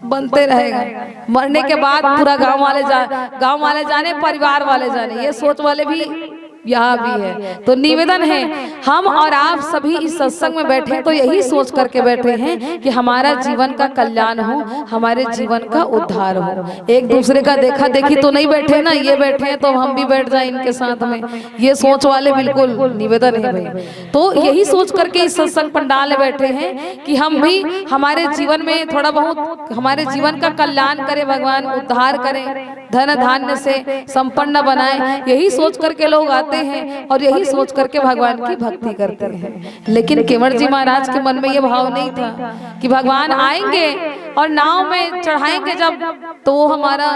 बनते रहेगा। मरने के बाद पूरा गांव वाले जा गांव वाले जाने, परिवार वाले जाने, ये सोच वाले भी यहाँ भी है। तो निवेदन है, हम और आप सभी इस सत्संग में बैठे तो यही सोच करके बैठे हैं कि हमारा जीवन का कल्याण हो, हमारे जीवन का उद्धार हो। एक दूसरे का देखा देखी तो नहीं बैठे ना, ये बैठे हैं तो हम भी बैठ जाए इनके साथ में, ये सोच वाले बिल्कुल निवेदन है भाई। तो यही सोच करके इस सत्संग पंडाल में बैठे हैं कि हम भी हमारे जीवन में थोड़ा बहुत हमारे जीवन का कल्याण करें भगवान, उद्धार करें, धन धान्य से संपन्न बनाए, यही सोच करके लोग आते हैं और यही सोच करके भगवान की भक्ति करते हैं। लेकिन केंवर जी महाराज के मन में ये भाव नहीं था कि भगवान आएंगे और नाव में चढ़ाएंगे जब, तो वो हमारा,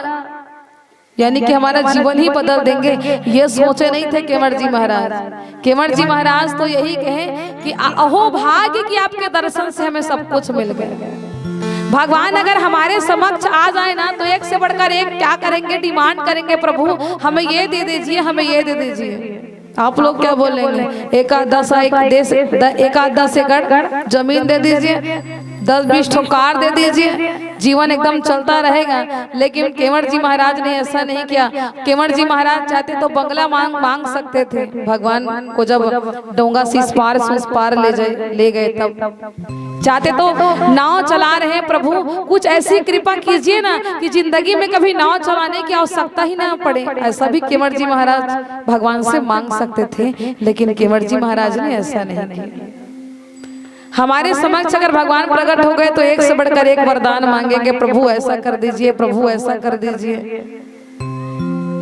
यानी कि हमारा जीवन ही बदल देंगे, ये सोचे नहीं थे केंवर जी महाराज। केंवर जी महाराज तो यही कहे कि अहो भाग्य कि आपके दर्शन से हमें सब कुछ मिल गया। भगवान अगर हमारे समक्ष आ जाए ना, तो एक से बढ़कर एक क्या करेंगे, डिमांड करेंगे, प्रभु हमें ये दे दीजिए, हमें ये दे दीजिए। आप लोग क्या बोलेंगे? एक आध दस एक देश, द, एक आध दस एकड़ जमीन दे दीजिए, दस बीस ठो कार दे दीजिए, जीवन एकदम चलता रहेगा। लेकिन केंवर जी महाराज ने ऐसा नहीं किया। केंवर जी महाराज चाहते तो बंगला मांग मांग सकते थे, भगवान को जब डोंगा से इस पार से उस पार ले जाए ले गए तब। चाहते तो नाव चला रहे हैं प्रभु, कुछ ऐसी कृपा कीजिए ना कि जिंदगी में कभी नाव चलाने की आवश्यकता ही ना पड़े। ऐसा भी केंवर जी महाराज भगवान से मांग सकते थे, लेकिन केंवर जी महाराज ने ऐसा नहीं किया। हमारे समक्ष अगर भगवान प्रकट हो गए तो एक से बढ़कर एक वरदान मांगेंगे, प्रभु ऐसा कर दीजिए, प्रभु ऐसा कर दीजिए।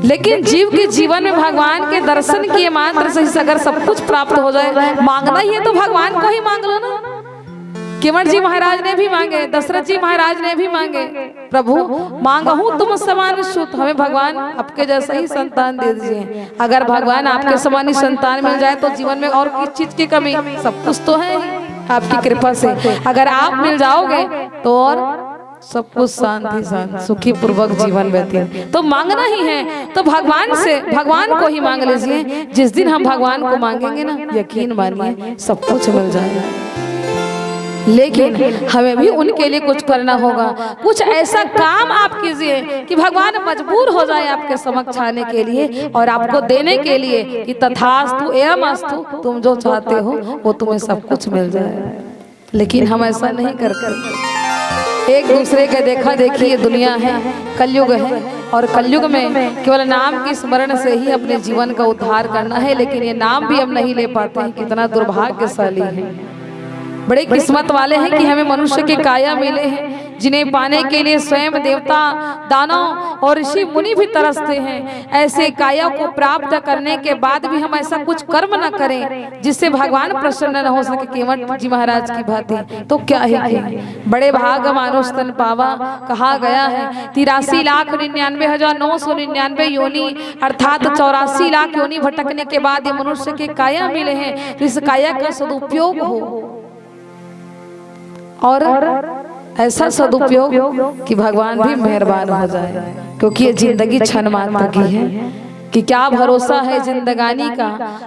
लेकिन जीव के जीवन में भगवान के दर्शन किए मात्र से अगर सब कुछ प्राप्त हो जाए, मांगना ही है तो भगवान को ही मांग लो ना। केंवर जी महाराज ने भी मांगे, दशरथ जी महाराज ने भी मांगे, प्रभु मांगहु तुम समान सुत, हमें भगवान आपके जैसा ही संतान दे दीजिए। अगर भगवान आपके समान ही संतान मिल जाए तो जीवन में और किस चीज की कमी, सब कुछ तो है ही आपकी कृपा से। अगर आप मिल जाओगे तो और सब कुछ शांति शांत सुखी पूर्वक जीवन व्यतीत। तो मांगना ही है तो भगवान से, भगवान को ही मांग लीजिए। जिस दिन हम भगवान को मांगेंगे ना, यकीन मानिए सब कुछ मिल जाएगा। लेकिन हमें भी उनके लिए कुछ करना होगा, कुछ ऐसा काम आप कीजिए कि भगवान मजबूर हो जाए आपके समक्ष आने के लिए और आपको देने के लिए कि तथास्तु एवं अस्तु, तुम जो चाहते हो वो तुम्हें सब कुछ मिल जाए। लेकिन हम ऐसा नहीं करते। एक दूसरे का देखा देखी ये दुनिया है, कलयुग है, और कलयुग में केवल नाम के स्मरण से ही अपने जीवन का उद्धार करना है, लेकिन ये नाम भी हम नहीं ले पाते हैं। कितना दुर्भाग्यशाली है। बड़े किस्मत वाले हैं कि हमें मनुष्य के काया मिले हैं, जिन्हें पाने के लिए स्वयं देवता, दानव और ऋषि मुनि भी तरसते हैं। ऐसे काया को प्राप्त करने के बाद भी हम ऐसा कुछ कर्म न करें जिससे भगवान प्रसन्न न हो सके। केंवर जी महाराज की भांति तो क्या ही कहें। बड़े भाग मानुष तन पावा कहा गया है। तिरासी लाख निन्यानवे हजार नौ सौ निन्यानवे योनि अर्थात चौरासी लाख योनि भटकने के बाद ये मनुष्य के काया मिले हैं, तो इस काया का सदुपयोग हो और ऐसा सदुपयोग कि भगवान भी मेहरबान हो जाए, क्योंकि ये जिंदगी क्षण मात्र की है। कि क्या भरोसा है जिंदगानी का,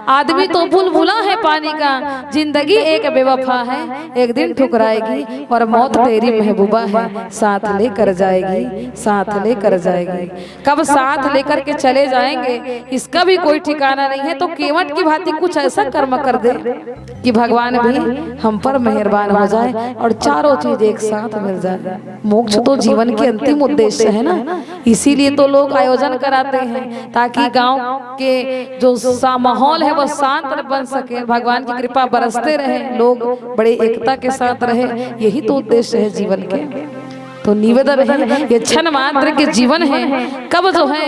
आदमी तो बुलबुला है पानी का। जिंदगी एक बेवफा है, एक दिन ठुकराएगी, और मौत तेरी महबूबा है, साथ लेकर जाएगी, साथ लेकर जाएगी। कब साथ लेकर के चले जाएंगे, इसका भी कोई ठिकाना नहीं है। तो केंवट की भांति कुछ ऐसा कर्म कर दे कि भगवान भी हम पर मेहरबान हो जाए और चारों चीज एक साथ मिल जाए। मोक्ष तो जीवन के अंतिम उद्देश्य है ना, इसीलिए तो लोग आयोजन कराते हैं, ताकि गांव के जो सा माहौल है वो शांत बन सके, भगवान की कृपा बरसते रहे, लोग बड़े एकता के साथ रहे। यही तो उद्देश्य है जीवन के। तो निवेदन है, ये क्षण मात्र के जीवन है, कब जो है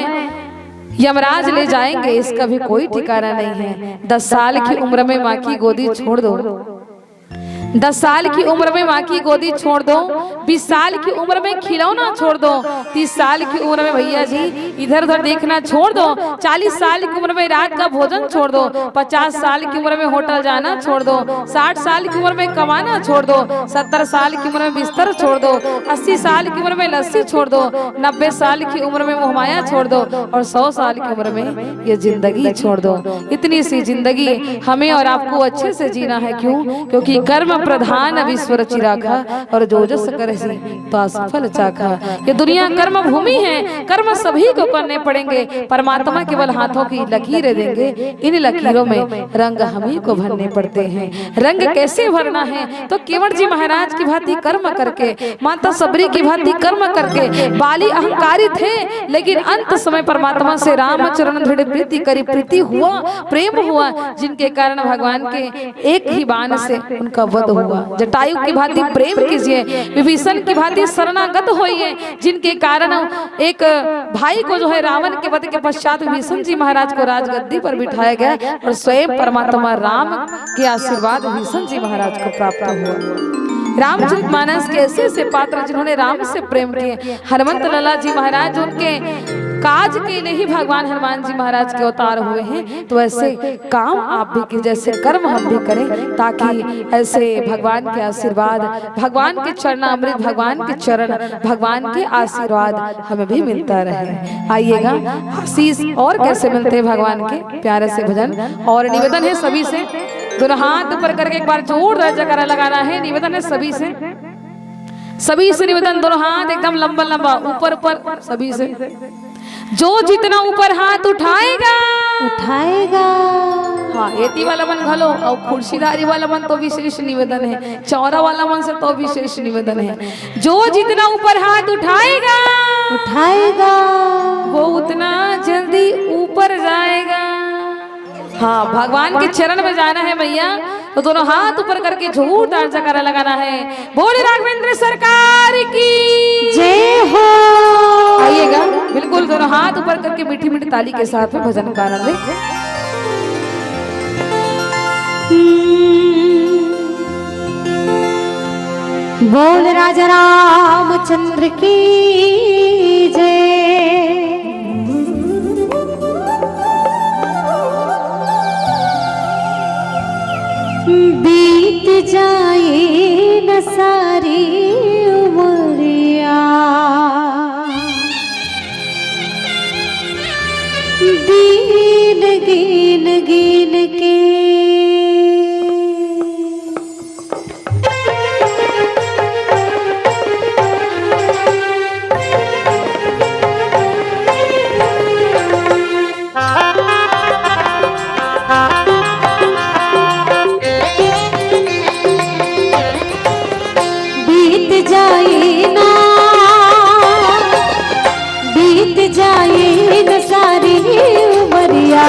यमराज ले जाएंगे, इसका भी कोई ठिकाना नहीं है। दस साल की उम्र में माँ की गोदी छोड़ दो, दस साल की उम्र में माँ की गोदी छोड़ दो, बीस साल की उम्र में खिलौना छोड़ दो, तीस साल की उम्र में भैया जी इधर उधर देखना छोड़ दो, चालीस साल की उम्र में रात का भोजन छोड़ दो, पचास साल की उम्र में होटल जाना छोड़ दो, साठ साल की उम्र में कमाना छोड़ दो, सत्तर साल की उम्र में बिस्तर छोड़ दो, अस्सी साल की उम्र में लस्सी छोड़ दो, नब्बे साल की उम्र में मोहमाया छोड़ दो और सौ साल की उम्र में ये जिंदगी छोड़ दो। इतनी सी जिंदगी हमें और आपको अच्छे से जीना है। क्यों? क्योंकि कर्म प्रधान विश्व रचि राखा, और जो जस करहि तास फल चाखा। ये दुनिया कर्म भूमि है, कर्म सभी को करने पड़ेंगे। परमात्मा केवल हाथों की लकीरें देंगे, इन लकीरों में रंग हम ही को भरने पड़ते हैं। रंग कैसे भरना है? तो केवट जी महाराज की भांति कर्म करके, माता सबरी की भांति कर्म करके। बाली अहंकारी थे, लेकिन अंत समय परमात्मा से रामचरण दृढ़ प्रीति करी, प्रीति हुआ, प्रेम हुआ, जिनके कारण भगवान के एक ही बाण से उनका वध हुआ। जटायु की भांति प्रेम कीजिए, विभीषण की भांति शरणागत होइए, जिनके कारण एक भाई को जो है रावण के वध के पश्चात विभीषण जी महाराज को राजगद्दी पर बिठाया गया और स्वयं परमात्मा राम के आशीर्वाद विभीषण जी महाराज को प्राप्त हुआ। रामचरित मानस के ऐसे ऐसे पात्र जिन्होंने राम से प्रेम किए, हनुमंत लाला जी महाराज उनके काज के लिए ही भगवान हनुमान जी महाराज के अवतार हुए हैं। तो ऐसे काम आप भी कीजिए, ऐसे कर्म हम भी करें, ताकि ऐसे भगवान के आशीर्वाद, भगवान के चरणामृत, भगवान के चरण, भगवान के आशीर्वाद हमें भी मिलता रहे। आइएगा, आशीष और कैसे मिलते हैं भगवान के? प्यारे से भजन और निवेदन है सभी से, दोनों हाथ ऊपर करके एक बार जोरदार जयकारा लगाना है। निवेदन है सभी से, सभी से निवेदन, दोनों हाथ एकदम लंबा लंबा ऊपर ऊपर, सभी से। जो जितना ऊपर हाथ उठाएगा, उठाएगा। हाँ, एती वाला मन घलो और खुर्शीधारी वाला मन तो विशेष निवेदन है, चौरा वाला मन से तो विशेष निवेदन है। जो जितना ऊपर हाथ उठाएगा, उठाएगा। वो उतना जल्दी ऊपर जाएगा। हाँ, भगवान के चरण में जाना है भैया, तो दोनों हाथ ऊपर करके जोरदार जयकारा लगाना है। बोल राघवेंद्र सरकार की जय हो। आइएगा, बिल्कुल दोनों हाथ ऊपर करके मीठी मीठी ताली के साथ में भजन का आनंद लें। बोल राजा रामचंद्र की जय। बीत जाए न सारी उमरिया, दीन गिन गिन के। बीत जाए ना, बीत जाए न सारी उमरिया,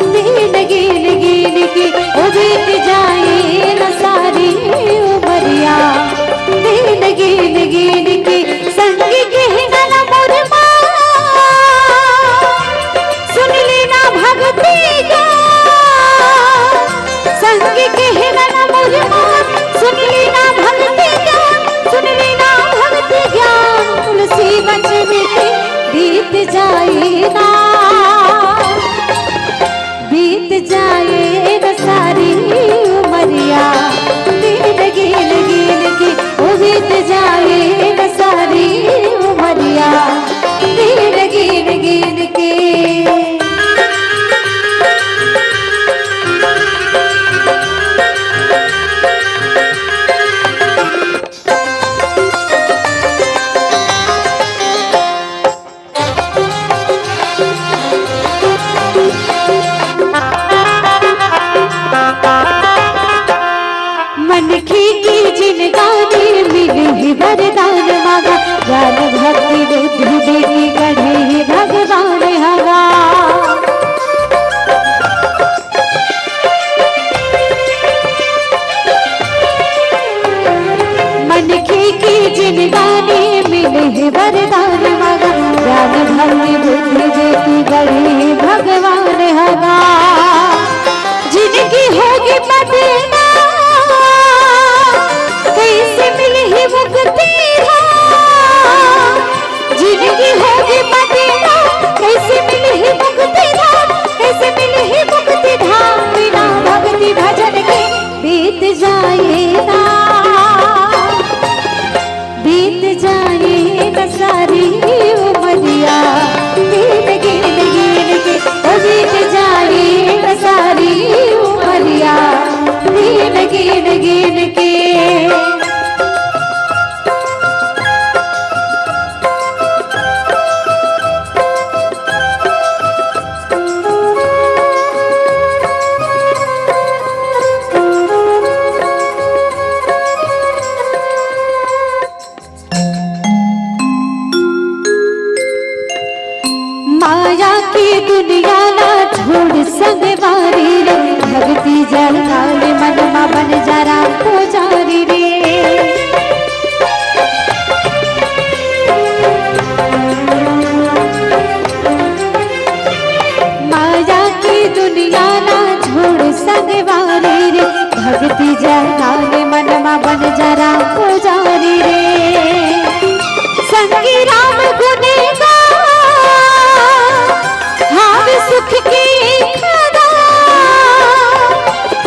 दीन गिन गिन के। ओ बीत जाए न सारी उमरिया, दीन गिन गिन के। संग कहना न मोर मान, सुन लेना भक्ति ज्ञान। संग कहना न मोर मान, सुन लेना भक्ति ज्ञान, सुन लेना भक्ति ज्ञान। तुलसी वचन के बीत जाए ना, बीत जाए न सारी उमरिया, दीन गिन गिन के। ओ बीत जाए न सारी उमरिया, दीन गिन गिन के। मनखे के जिनगानी मिले हे वरदान मांगा, ज्ञान भक्ति बुद्धि देके गढ़े हे भगवान हवा। मनखे के जिनगानी मिले हे वरदान मांगा, ज्ञान भक्ति बुद्धि देके गढ़े हे भगवान हवा। जिनकी होगी पटना, पुजारी रे। माया की दुनिया ला छोड़ संगवारी रे, भक्ति जगाले मन मा बन जा राम पुजारी रे। संगी राम गुण गा, हार सुख की खदान।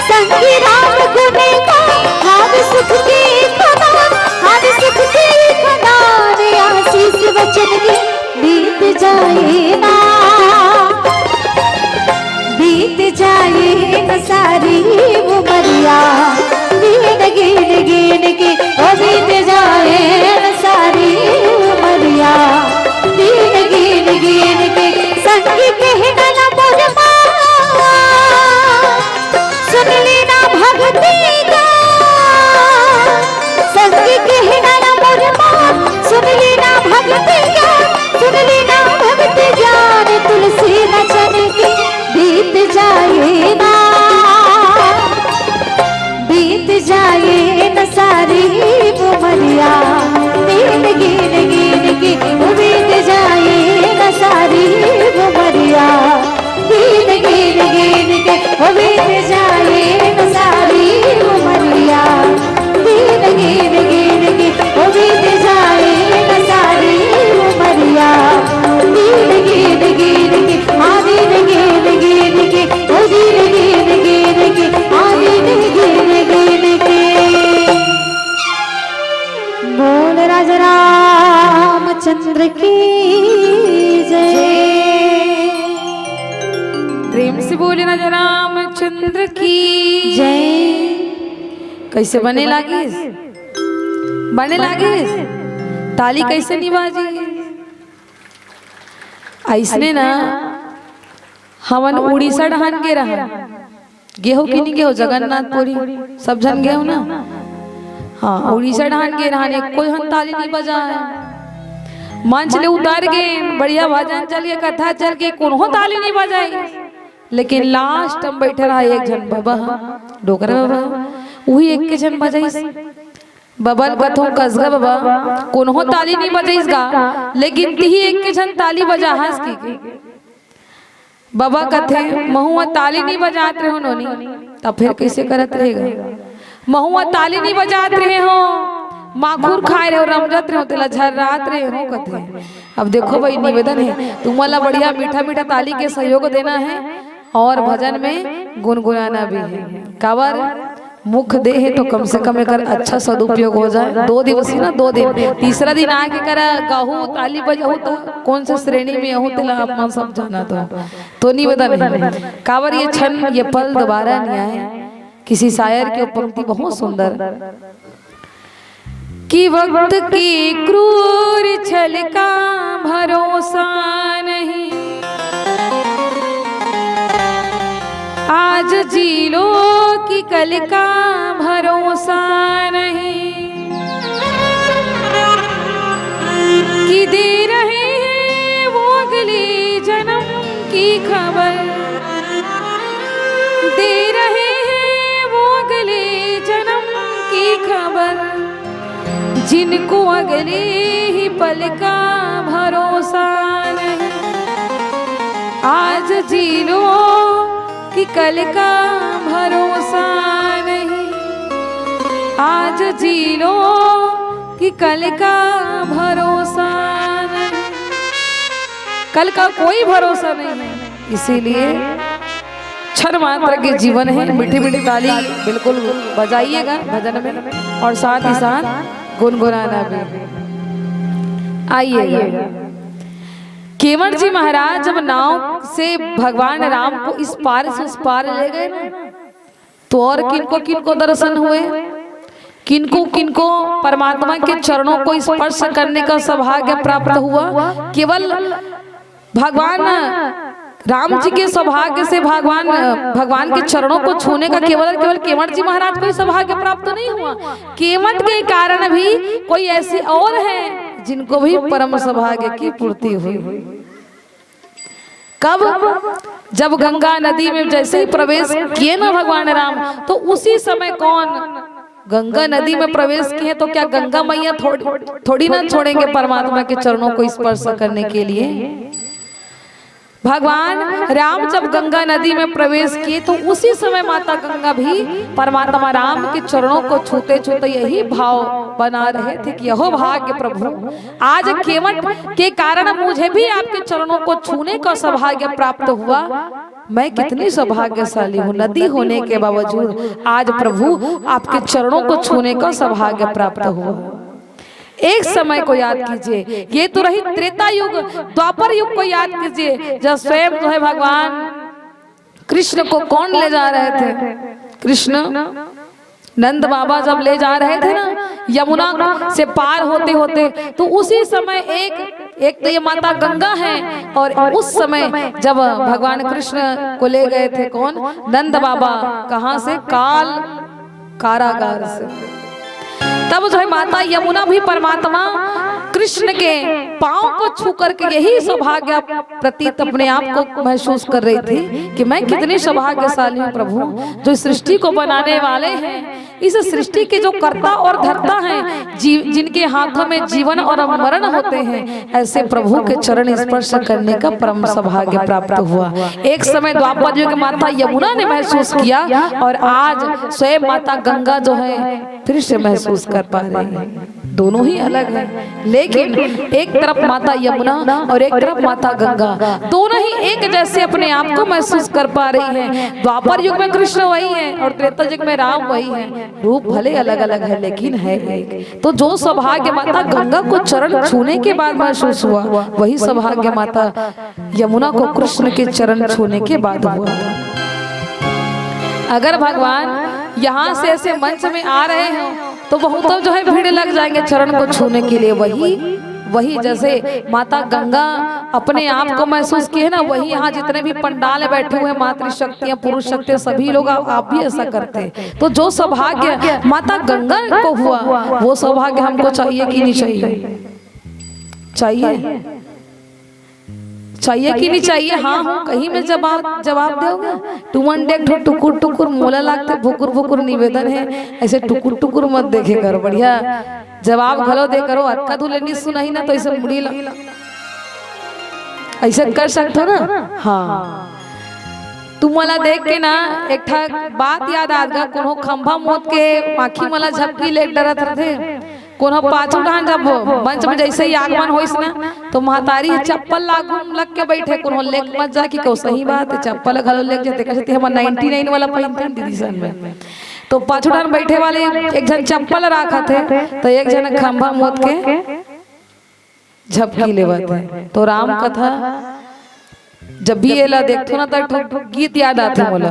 संगी राम गुण गा, हार सुख की खदान, हार सुख की खदान। आशीष वचन की बीत जाए ना, बीत जाए न सारी उमरिया। गिन गिन गिन के ओ बीत जाए न सारी उमरिया। गिन गिन गिन के संगी कहना न मोर माँ, सुन लेना भक्ति का। संगी कहना न मोर माँ, सुन लेना भक्ति ज्ञान, सुन लेना भक्ति ज्ञान। तुलसी वचन की बीत जाए ना, बीत जाए न सारी उमरिया। गिन गिन गिन के ओ बीत जाए न सारी उमरिया। गिन गिन गिन के ओ बीत जाए न सारी उमरिया। गिन गिन गिन के ओ बीत जाए न सारी उमरिया। गिन गिन गिन के, हाँ, गिन गिन गिन के, ओ गिन गिन गिन के, हाँ, गिन गिन गिन के। बोल राजा रामचंद्र की जय। प्रेम से बोले राजा रामचंद्र की जय। कैसे बने लागिस? बने लागिस? ताली कैसे नइ बाजी? अइसने ना, हमन उड़ीसा डहान गे रहन, गेहूं कि नइ गेहूं, जगन्नाथपुरी, सब झन गेहूं ना। हाँ, उड़ीसा डहान गे रहन, एको झन ताली नइ बजाय। मंच ले उतर गे, बढ़िया भजन चल गे, कथा चल गे, कोनो ताली नइ बजाय। लेकिन लास्ट म बइठे रहा एक झन बबा, डोकरा बबा, उही एक के झन बजाइस। बबा ल कथों, कसगा बबा, कोनो ताली नइ बजाइस गा, लेकिन तिही एक के झन ताली बजाहस कि के। बबा कथे, महूं ताली नइ बजात रहेंव नोनी, त फेर कइसे करत रहेगा? महूं ताली नइ बजात रहेंव, माखुर खाय रहेंव, रमजत रहेंव, तेला झर्रात रहेंव कथे। अब देखो भाई, निवेदन हे, तुमन ला बढ़िया मीठा मीठा ताली के सहयोग देना हे अउ भजन में गुनगुनाना भी हे। काबर मुख दे हे तो कम से कम एकर अच्छा सदुपयोग हो जाय। दो दिवसी ना, दो दिन, तीसरा दिन आके करा गाहू, ताली बजाहू तो कौन से श्रेणी में आहू, तेला आप मन सब जानत हो। तो निवेदन हे, काबर ये क्षण, ये पल दोबारा नइ आय। किसी शायर के पंक्ति बहुत सुंदर, कि वक्त के क्रूर छल का भरोसा नहीं, आज जी लो कि कल का भरोसा नहीं, कि दे रहे हैं वो अगले जन्म की खबर, दे रहे हैं वो अगले जन्म की खबर, जिनको अगले ही पल का भरोसा नहीं। आज जी लो कि कल का भरोसा नहीं, आज जी लो कि कल का भरोसा नहीं, कल का कोई भरोसा नहीं है। इसीलिए क्षण मात्र के जीवन है। मीठी मीठी ताली बिल्कुल बजाइएगा भजन में, और साथ ही साथ गुनगुनाना भी। आइए, केवट जी महाराज जब नाव से भगवान राम को इस पार से उस पार ले गए ना, तो और किनको किनको दर्शन हुए, किनको किनको परमात्मा के चरणों को स्पर्श करने का सौभाग्य प्राप्त हुआ। केवल भगवान राम जी के सौभाग्य से भगवान, भगवान के चरणों को छूने का केवल, केवल केवट जी महाराज को ही सौभाग्य प्राप्त नहीं हुआ। केवट के कारण भी कोई ऐसे और हैं जिनको भी परम सौभाग्य की पूर्ति हुई। कब? जब गंगा नदी में जैसे ही प्रवेश किए ना भगवान राम, तो उसी समय कौन गंगा नदी में प्रवेश किए तो क्या गंगा मैया थोड़ी, थोड़ी ना छोड़ेंगे परमात्मा के चरणों को स्पर्श करने के लिए? भगवान राम जब गंगा नदी में प्रवेश किए तो उसी समय माता गंगा भी परमात्मा राम के चरणों को छूते छूते यही भाव बना रहे थे कि यहो भाग्य प्रभु, आज केवट के कारण मुझे भी आपके चरणों को छूने का सौभाग्य प्राप्त हुआ। मैं कितनी सौभाग्यशाली हूँ, नदी होने के बावजूद आज प्रभु आपके चरणों को छूने का सौभाग्य प्राप्त हुआ। एक समय को याद कीजिए, ये तो रही त्रेता युग। द्वापर युग को याद कीजिए, जब स्वयं जो है भगवान कृष्ण को कौन ले जा रहे थे? कृष्ण नंद बाबा जब ले जा रहे थे ना यमुना से पार होते होते, तो उसी समय एक, एक तो ये माता गंगा है, और उस समय जब भगवान कृष्ण को ले गए थे कौन? नंद बाबा। कहाँ से? काल कारागार से। तब जो है माता यमुना भी परमात्मा कृष्ण के पांव को छू करके यही सौभाग्य प्रतीत अपने आप को महसूस कर रही थी कि मैं कितनी सौभाग्यशाली हूँ प्रभु, जो इस सृष्टि को बनाने वाले हैं, इस सृष्टि के जो कर्ता और धर्ता हैं, जी, जिनके हाथों में जीवन और मरण होते हैं, ऐसे प्रभु के चरण स्पर्श करने का परम सौभाग्य प्राप्त हुआ। एक समय द्वापर युग माता यमुना ने महसूस किया और आज स्वयं माता गंगा जो है फिर से महसूस कर पा रही है। दोनों ही अलग हैं, लेकिन एक तरफ माता यमुना और एक तरफ माता गंगा, दोनों ही एक जैसे अपने आप को महसूस कर पा रही हैं। द्वापर युग में कृष्ण वही है और त्रेता युग में राम वही है। रूप भले अलग अलग है लेकिन है एक। तो जो सौभाग्य माता गंगा को चरण छूने के बाद महसूस हुआ, वही सौभाग्य माता यमुना को कृष्ण के चरण छूने के बाद हुआ। अगर भगवान यहाँ से ऐसे मंच में आ रहे हो तो बहुत जो है भीड़ लग जाएंगे चरण को छूने के लिए। वही वही जैसे माता गंगा अपने आप को महसूस की है ना, वही यहाँ जितने भी पंडाल में बैठे हुए मातृ शक्तियाँ, पुरुष शक्तियाँ, सभी लोग आप, आप भी ऐसा करते हैं। तो जो सौभाग्य माता गंगा को हुआ, वो सौभाग्य हमको चाहिए कि नहीं चाहिए? चाहिए। चाहिए कि नहीं चाहिए? हाँ हो कहीं में जवाब, जवाब दोगे। तुमन देख ठो टुकुर टुकुर मोला लागते भुकुर भुकुर निवेदन है, ऐसे टुकुर टुकुर मत देखे करो, बढ़िया जवाब घलो दे करो। अतका दूर ले नहीं सुनाही ना तो ऐसे मुड़ी ला, ऐसे कर सकथो ना। हाँ, तुमला देख के ना एक ठा बात याद आ गा। कोनो खंभा मोद के माखी मला झपकी ले डरत रथे, कोनो पाछू डहान जब मंच में जैसे ही आगमन होइस ना, तो महतारी चप्पल लागू लग के बैठे, कोनो लेक मत जा कि कहू सही बात है, चप्पल घलो लेक जाते, कहते हमर नाइंटी नाइन वाला पहिनते हैं दीदी सन में। तो पाछू डहान बैठे वाले एक झन चप्पल राखत है, तो एक झन खंभा मोद के झपकी लेवत है। तो राम कथा जब भी एला देखथो ना, तो एक ठो गीत याद आथे मोला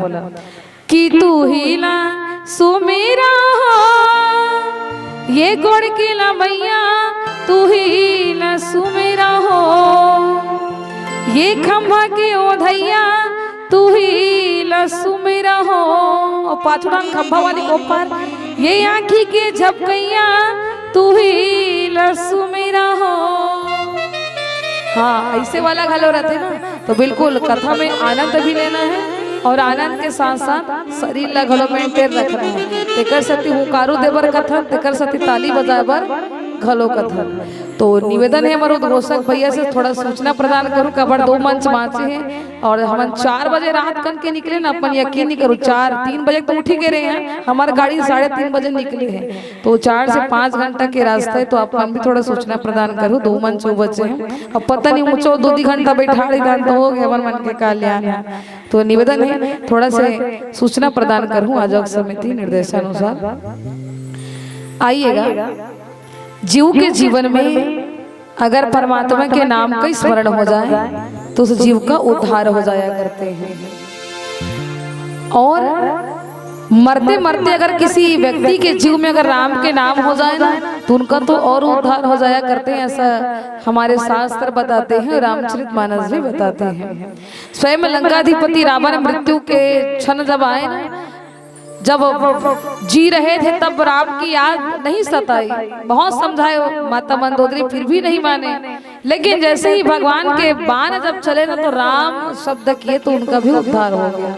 कि तू ही ला सुमेरा हो, ये गोड़ के ला मैया, तू ही ला सुमेरा हो, ये खंभा के ओधैया, तू ही ला सुमेरा हो। और पाछू डहान खंभा वाली को पार, ये आँखी के झपकैया, तू ही ला सुमेरा हो। हाँ, ऐसे वाला घलो रहते ना, तो बिल्कुल कथा में आनंद भी लेना है और आनंद के साथ साथ शरीर ला घलो मेंटेन रखना है। तेकर सेती हुंकारू दे बर कथन, तेकर सेती ताली बजाए बर घलो कथन। तो निवेदन है हमारे उद्घोषक भैया से, थोड़ा सूचना प्रदान करूँ, काबर दो मंच बाँचे हैं और हमन चार बजे रात कन के निकले ना, अपन यकीन नहीं करो, चार, तीन बजे तो उठी गए रहे हैं, हमार गाड़ी साढ़े तीन बजे निकले हैं, तो चार से पाँच घंटा के रास्ता है, तो अपन भी थोड़ा सूचना प्रदान करूँ। दो मंच बचे हैं, अब पता नहीं ऊंचो दो दी घंटा बैठा रही तो हो गया हमार मन के कल्याण है। तो निवेदन है थोड़ा से सूचना प्रदान करूँ, आयोजक समिति निर्देशानुसार आइएगा। जीव के जीवन में अगर परमात्मा के नाम का स्मरण हो जाए तो उस जीव का उद्धार हो जाया करते हैं। और मरते मरते अगर किसी व्यक्ति के जीव में अगर राम के नाम हो जाए ना, तो उनका तो और उद्धार हो जाया करते हैं, ऐसा हमारे शास्त्र बताते हैं, रामचरित मानस भी बताते हैं। स्वयं लंकाधिपति रावण मृत्यु के क्षण जब आए ना, जब जी रहे थे तब राम की याद नहीं सताई, बहुत समझाए माता मंदोदरी, फिर भी नहीं माने। लेकिन जैसे ही भगवान के बाण जब चले ना, तो राम शब्द किए तो उनका भी उद्धार हो गया।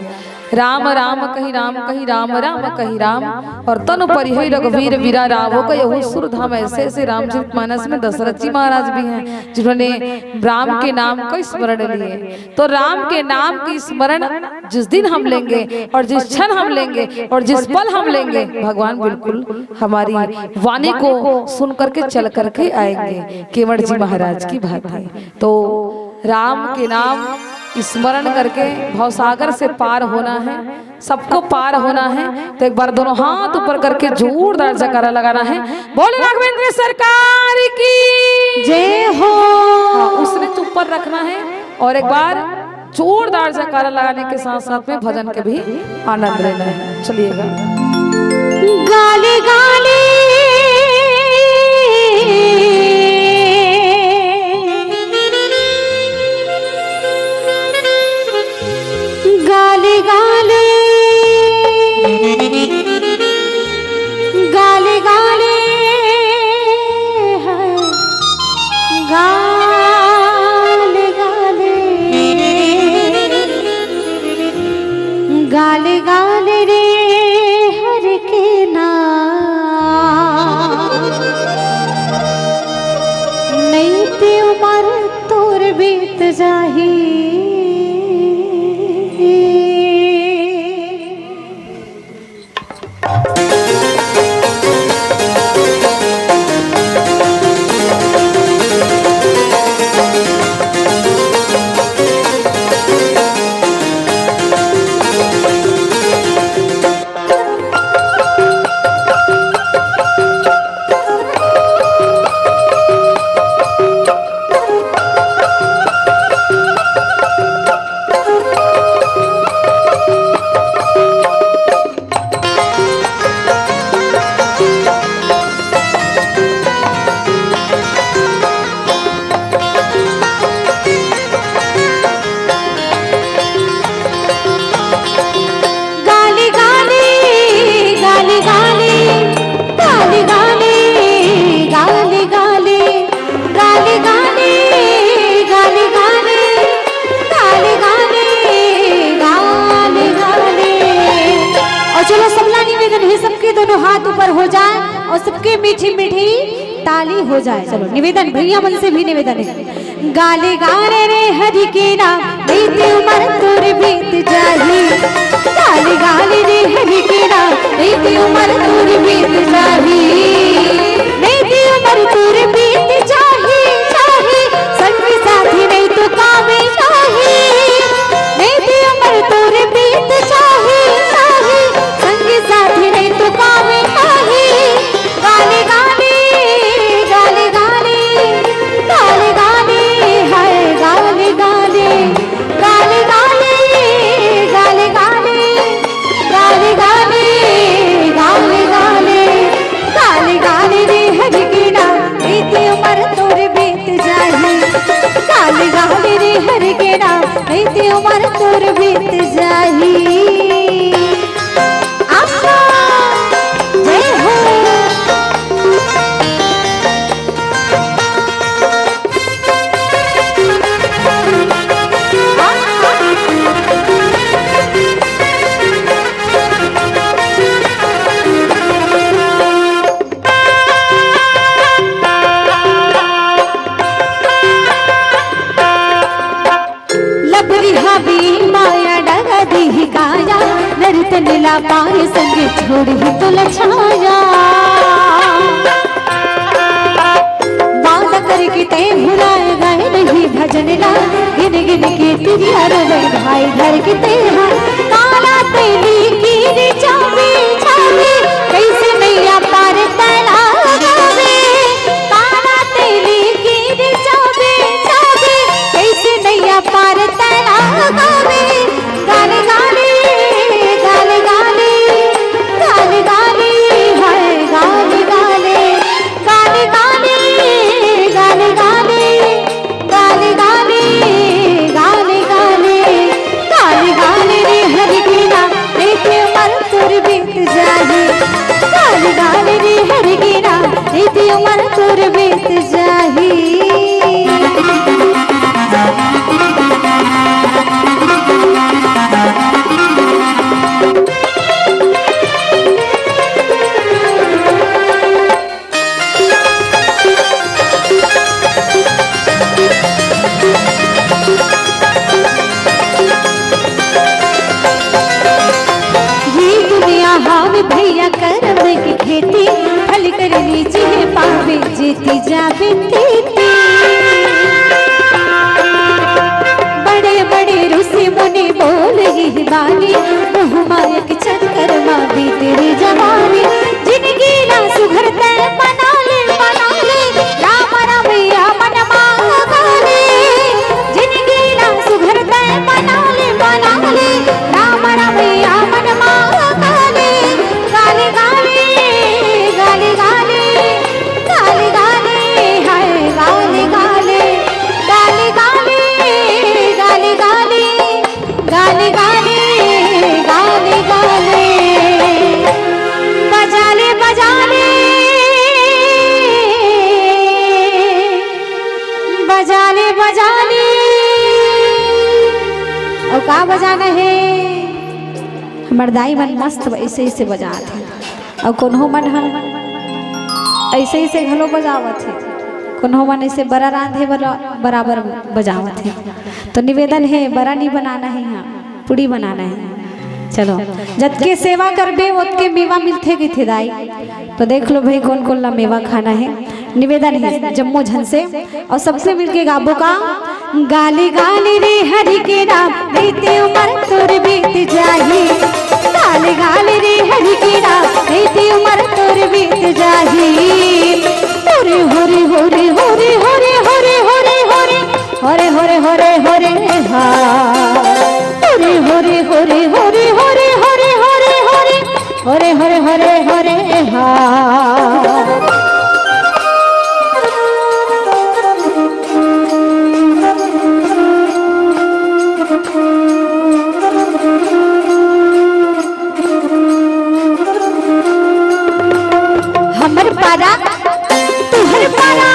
राम राम कहि राम कहि राम राम कहि राम, और तनु परिहै रघुवीर वीरा रावो कहि। यहू सुर धाम। ऐसे ऐसे रामचरित मानस में दशरथ जी महाराज भी हैं, जिन्होंने राम के नाम का स्मरण लिए। तो राम के नाम की स्मरण जिस दिन हम लेंगे और जिस क्षण हम लेंगे और जिस पल हम लेंगे, भगवान बिल्कुल हमारी वाणी को सुन करके चल करके आएंगे, केवट जी महाराज की भांति। तो राम के नाम स्मरण करके भवसागर से पार होना है, सबको पार होना है। तो एक बार दोनों हाथ ऊपर करके जोरदार जयकारा लगाना है, बोले राघवेंद्र सरकार की जय हो। हाँ, उसने तो ऊपर रखना है और एक बार जोरदार जयकारा लगाने के साथ साथ में भजन के भी आनंद लेना है। चलिएगा। गाली गाली, गाली गाली, गाली गाली, गाली गाली, गाली गाली रे हरि के नाम। नई ते उमर तोर बीत जाही। गाली गाली, गाली गाली, गाली गाली, गाली गाली, गाली गाली, गाली गाली, गाली गाली, गाली गाली। और चलो, सबला निवेदन है, सबके दोनों हाथ ऊपर हो जाए और सबके मीठी मीठी ताली हो जाए। चलो, निवेदन, भैया मन से भी निवेदन है। गाली गाले रे हरि के नाम, नई ते उमर तोर बीत जाही। गाली गाले रे हरि के नाम, नई ते उमर तोर बीत जाही। नई ते उमर तोर बीत जाही, जाही। संगी साथी नई तो कामे जाही। नई ते उमर तोर बीत जाही, जाही। संगी साथी नई तो कामे जाही। गाली गाली, गाली गाली, गाली गाली, हाय गाली गाली, गाली गाली, गाली गाली, गाली गाली, गाली गाली, गाली गाली रे हरि के नाम, नई ते उमर तोर बीत जाही। गाली गाली रे हरि के नाम, नई ते उमर तोर बीत जाही। आहा, जय हो। लबरी हावी माया डगा दीही काया, नरतन ला पाए संग छोड़ही तोला छाया। वादा करके ते भुलाए गए नहीं भजन ला, गिन गिन के तिरिया रोवे भाई घर के ते हाल। काला तेली की रे चाबी, चाबी, कैसे नैया पार तैला गावे। काला तेली की रे चाबी, चाबी, कैसे नैया पार तैला गावे। गाली गाली, गाली गाली, गाली गाली, हाय गाली गाली, गाली गाली, गाली गाली, गाली गाली, गाली गाली, गाली गाली। का बजाना हे? हमर दाई मन मस्त ऐसे ऐसे बजात हे, अउ कोनो मन ह ऐसे ऐसे घलो बजावत हे, कोनो मन ऐसे बरा रांधे बर बराबर बजावत हे। तो निवेदन हे, बरा नहीं बनाना हे, यहाँ पूड़ी बनाना हे। चलो, जतके सेवा करबे ओतके मेवा मिलथे कहिथे दाई। तो देख लो भाई, कोन कोन ला मेवा खाना हे। निवेदन हे जम्मो झन से, अउ सबसे मिलके गाबो का। गाली गाली रे हरि के नाम, बीती उमर तोर बीत जाही। गाली गाली रे हरि के नाम, बीती उमर तोर बीत जाही। होरे होरे होरे होरे होरे होरे होरे होरे होरे होरे होरे होरे होरे हा। होरे होरे होरे होरे होरे होरे होरे होरे होरे होरे होरे होरे हा। हमर पारा तुहर पारा,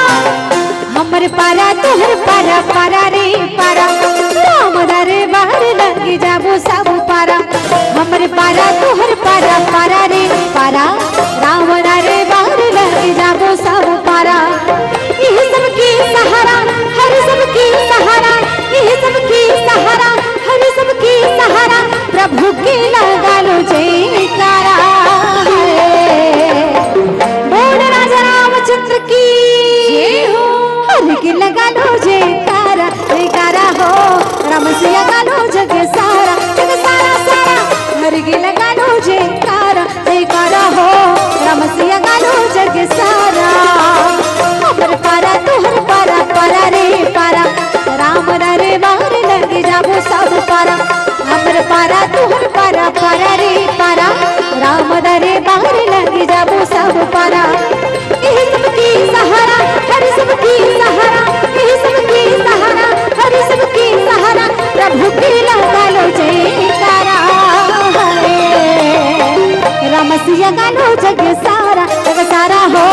हमर पारा तुहर पारा, पारा रे पारा। राम दरबार लग जाबो सब पारा। हमर पारा तुहर पारा, पारा रे पारा। राम दरबार लग जाबो सब पारा। इही सबके सहारा, हरि सबके सहारा, इही सबके सहारा, हरि सबके सहारा। प्रभु के लगा लो जयकारा। बोल राजा रामचंद्र की जय हो। हरि के लगा लो जयकारा, जयकारा हो। राम सिया गा लो जग सारा, जग सारा सारा। हरि के लगा लो जयकारा, जयकारा हो। राम सिया गा लो जग सारा। हमर पारा तुहर पारा, पारा रे पारा। राम दरबार लग जाबो सब पारा। हमर पारा तुहर पारा, पारा रे पारा। राम दरबार लग जाबो सब पारा। इही सबके सहारा, हरि सबके सहारा, इही सबके सहारा, हरि सबके सहारा। प्रभु के लगा लो जयकारा। राम सिया गा लो जग सारा, जग सारा हो।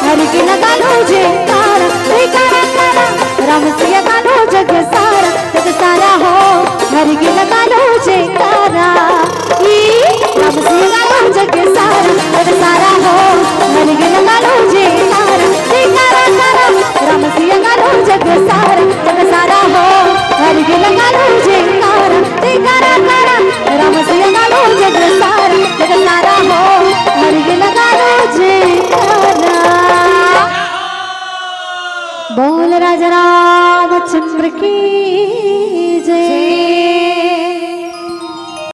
हरि के लगा लो जयकारा, जयकारा कारा। राम सिया गा लो जग सारा, जग सारा हो। हरि के लगा लो जयकारा। ई राम सिया गा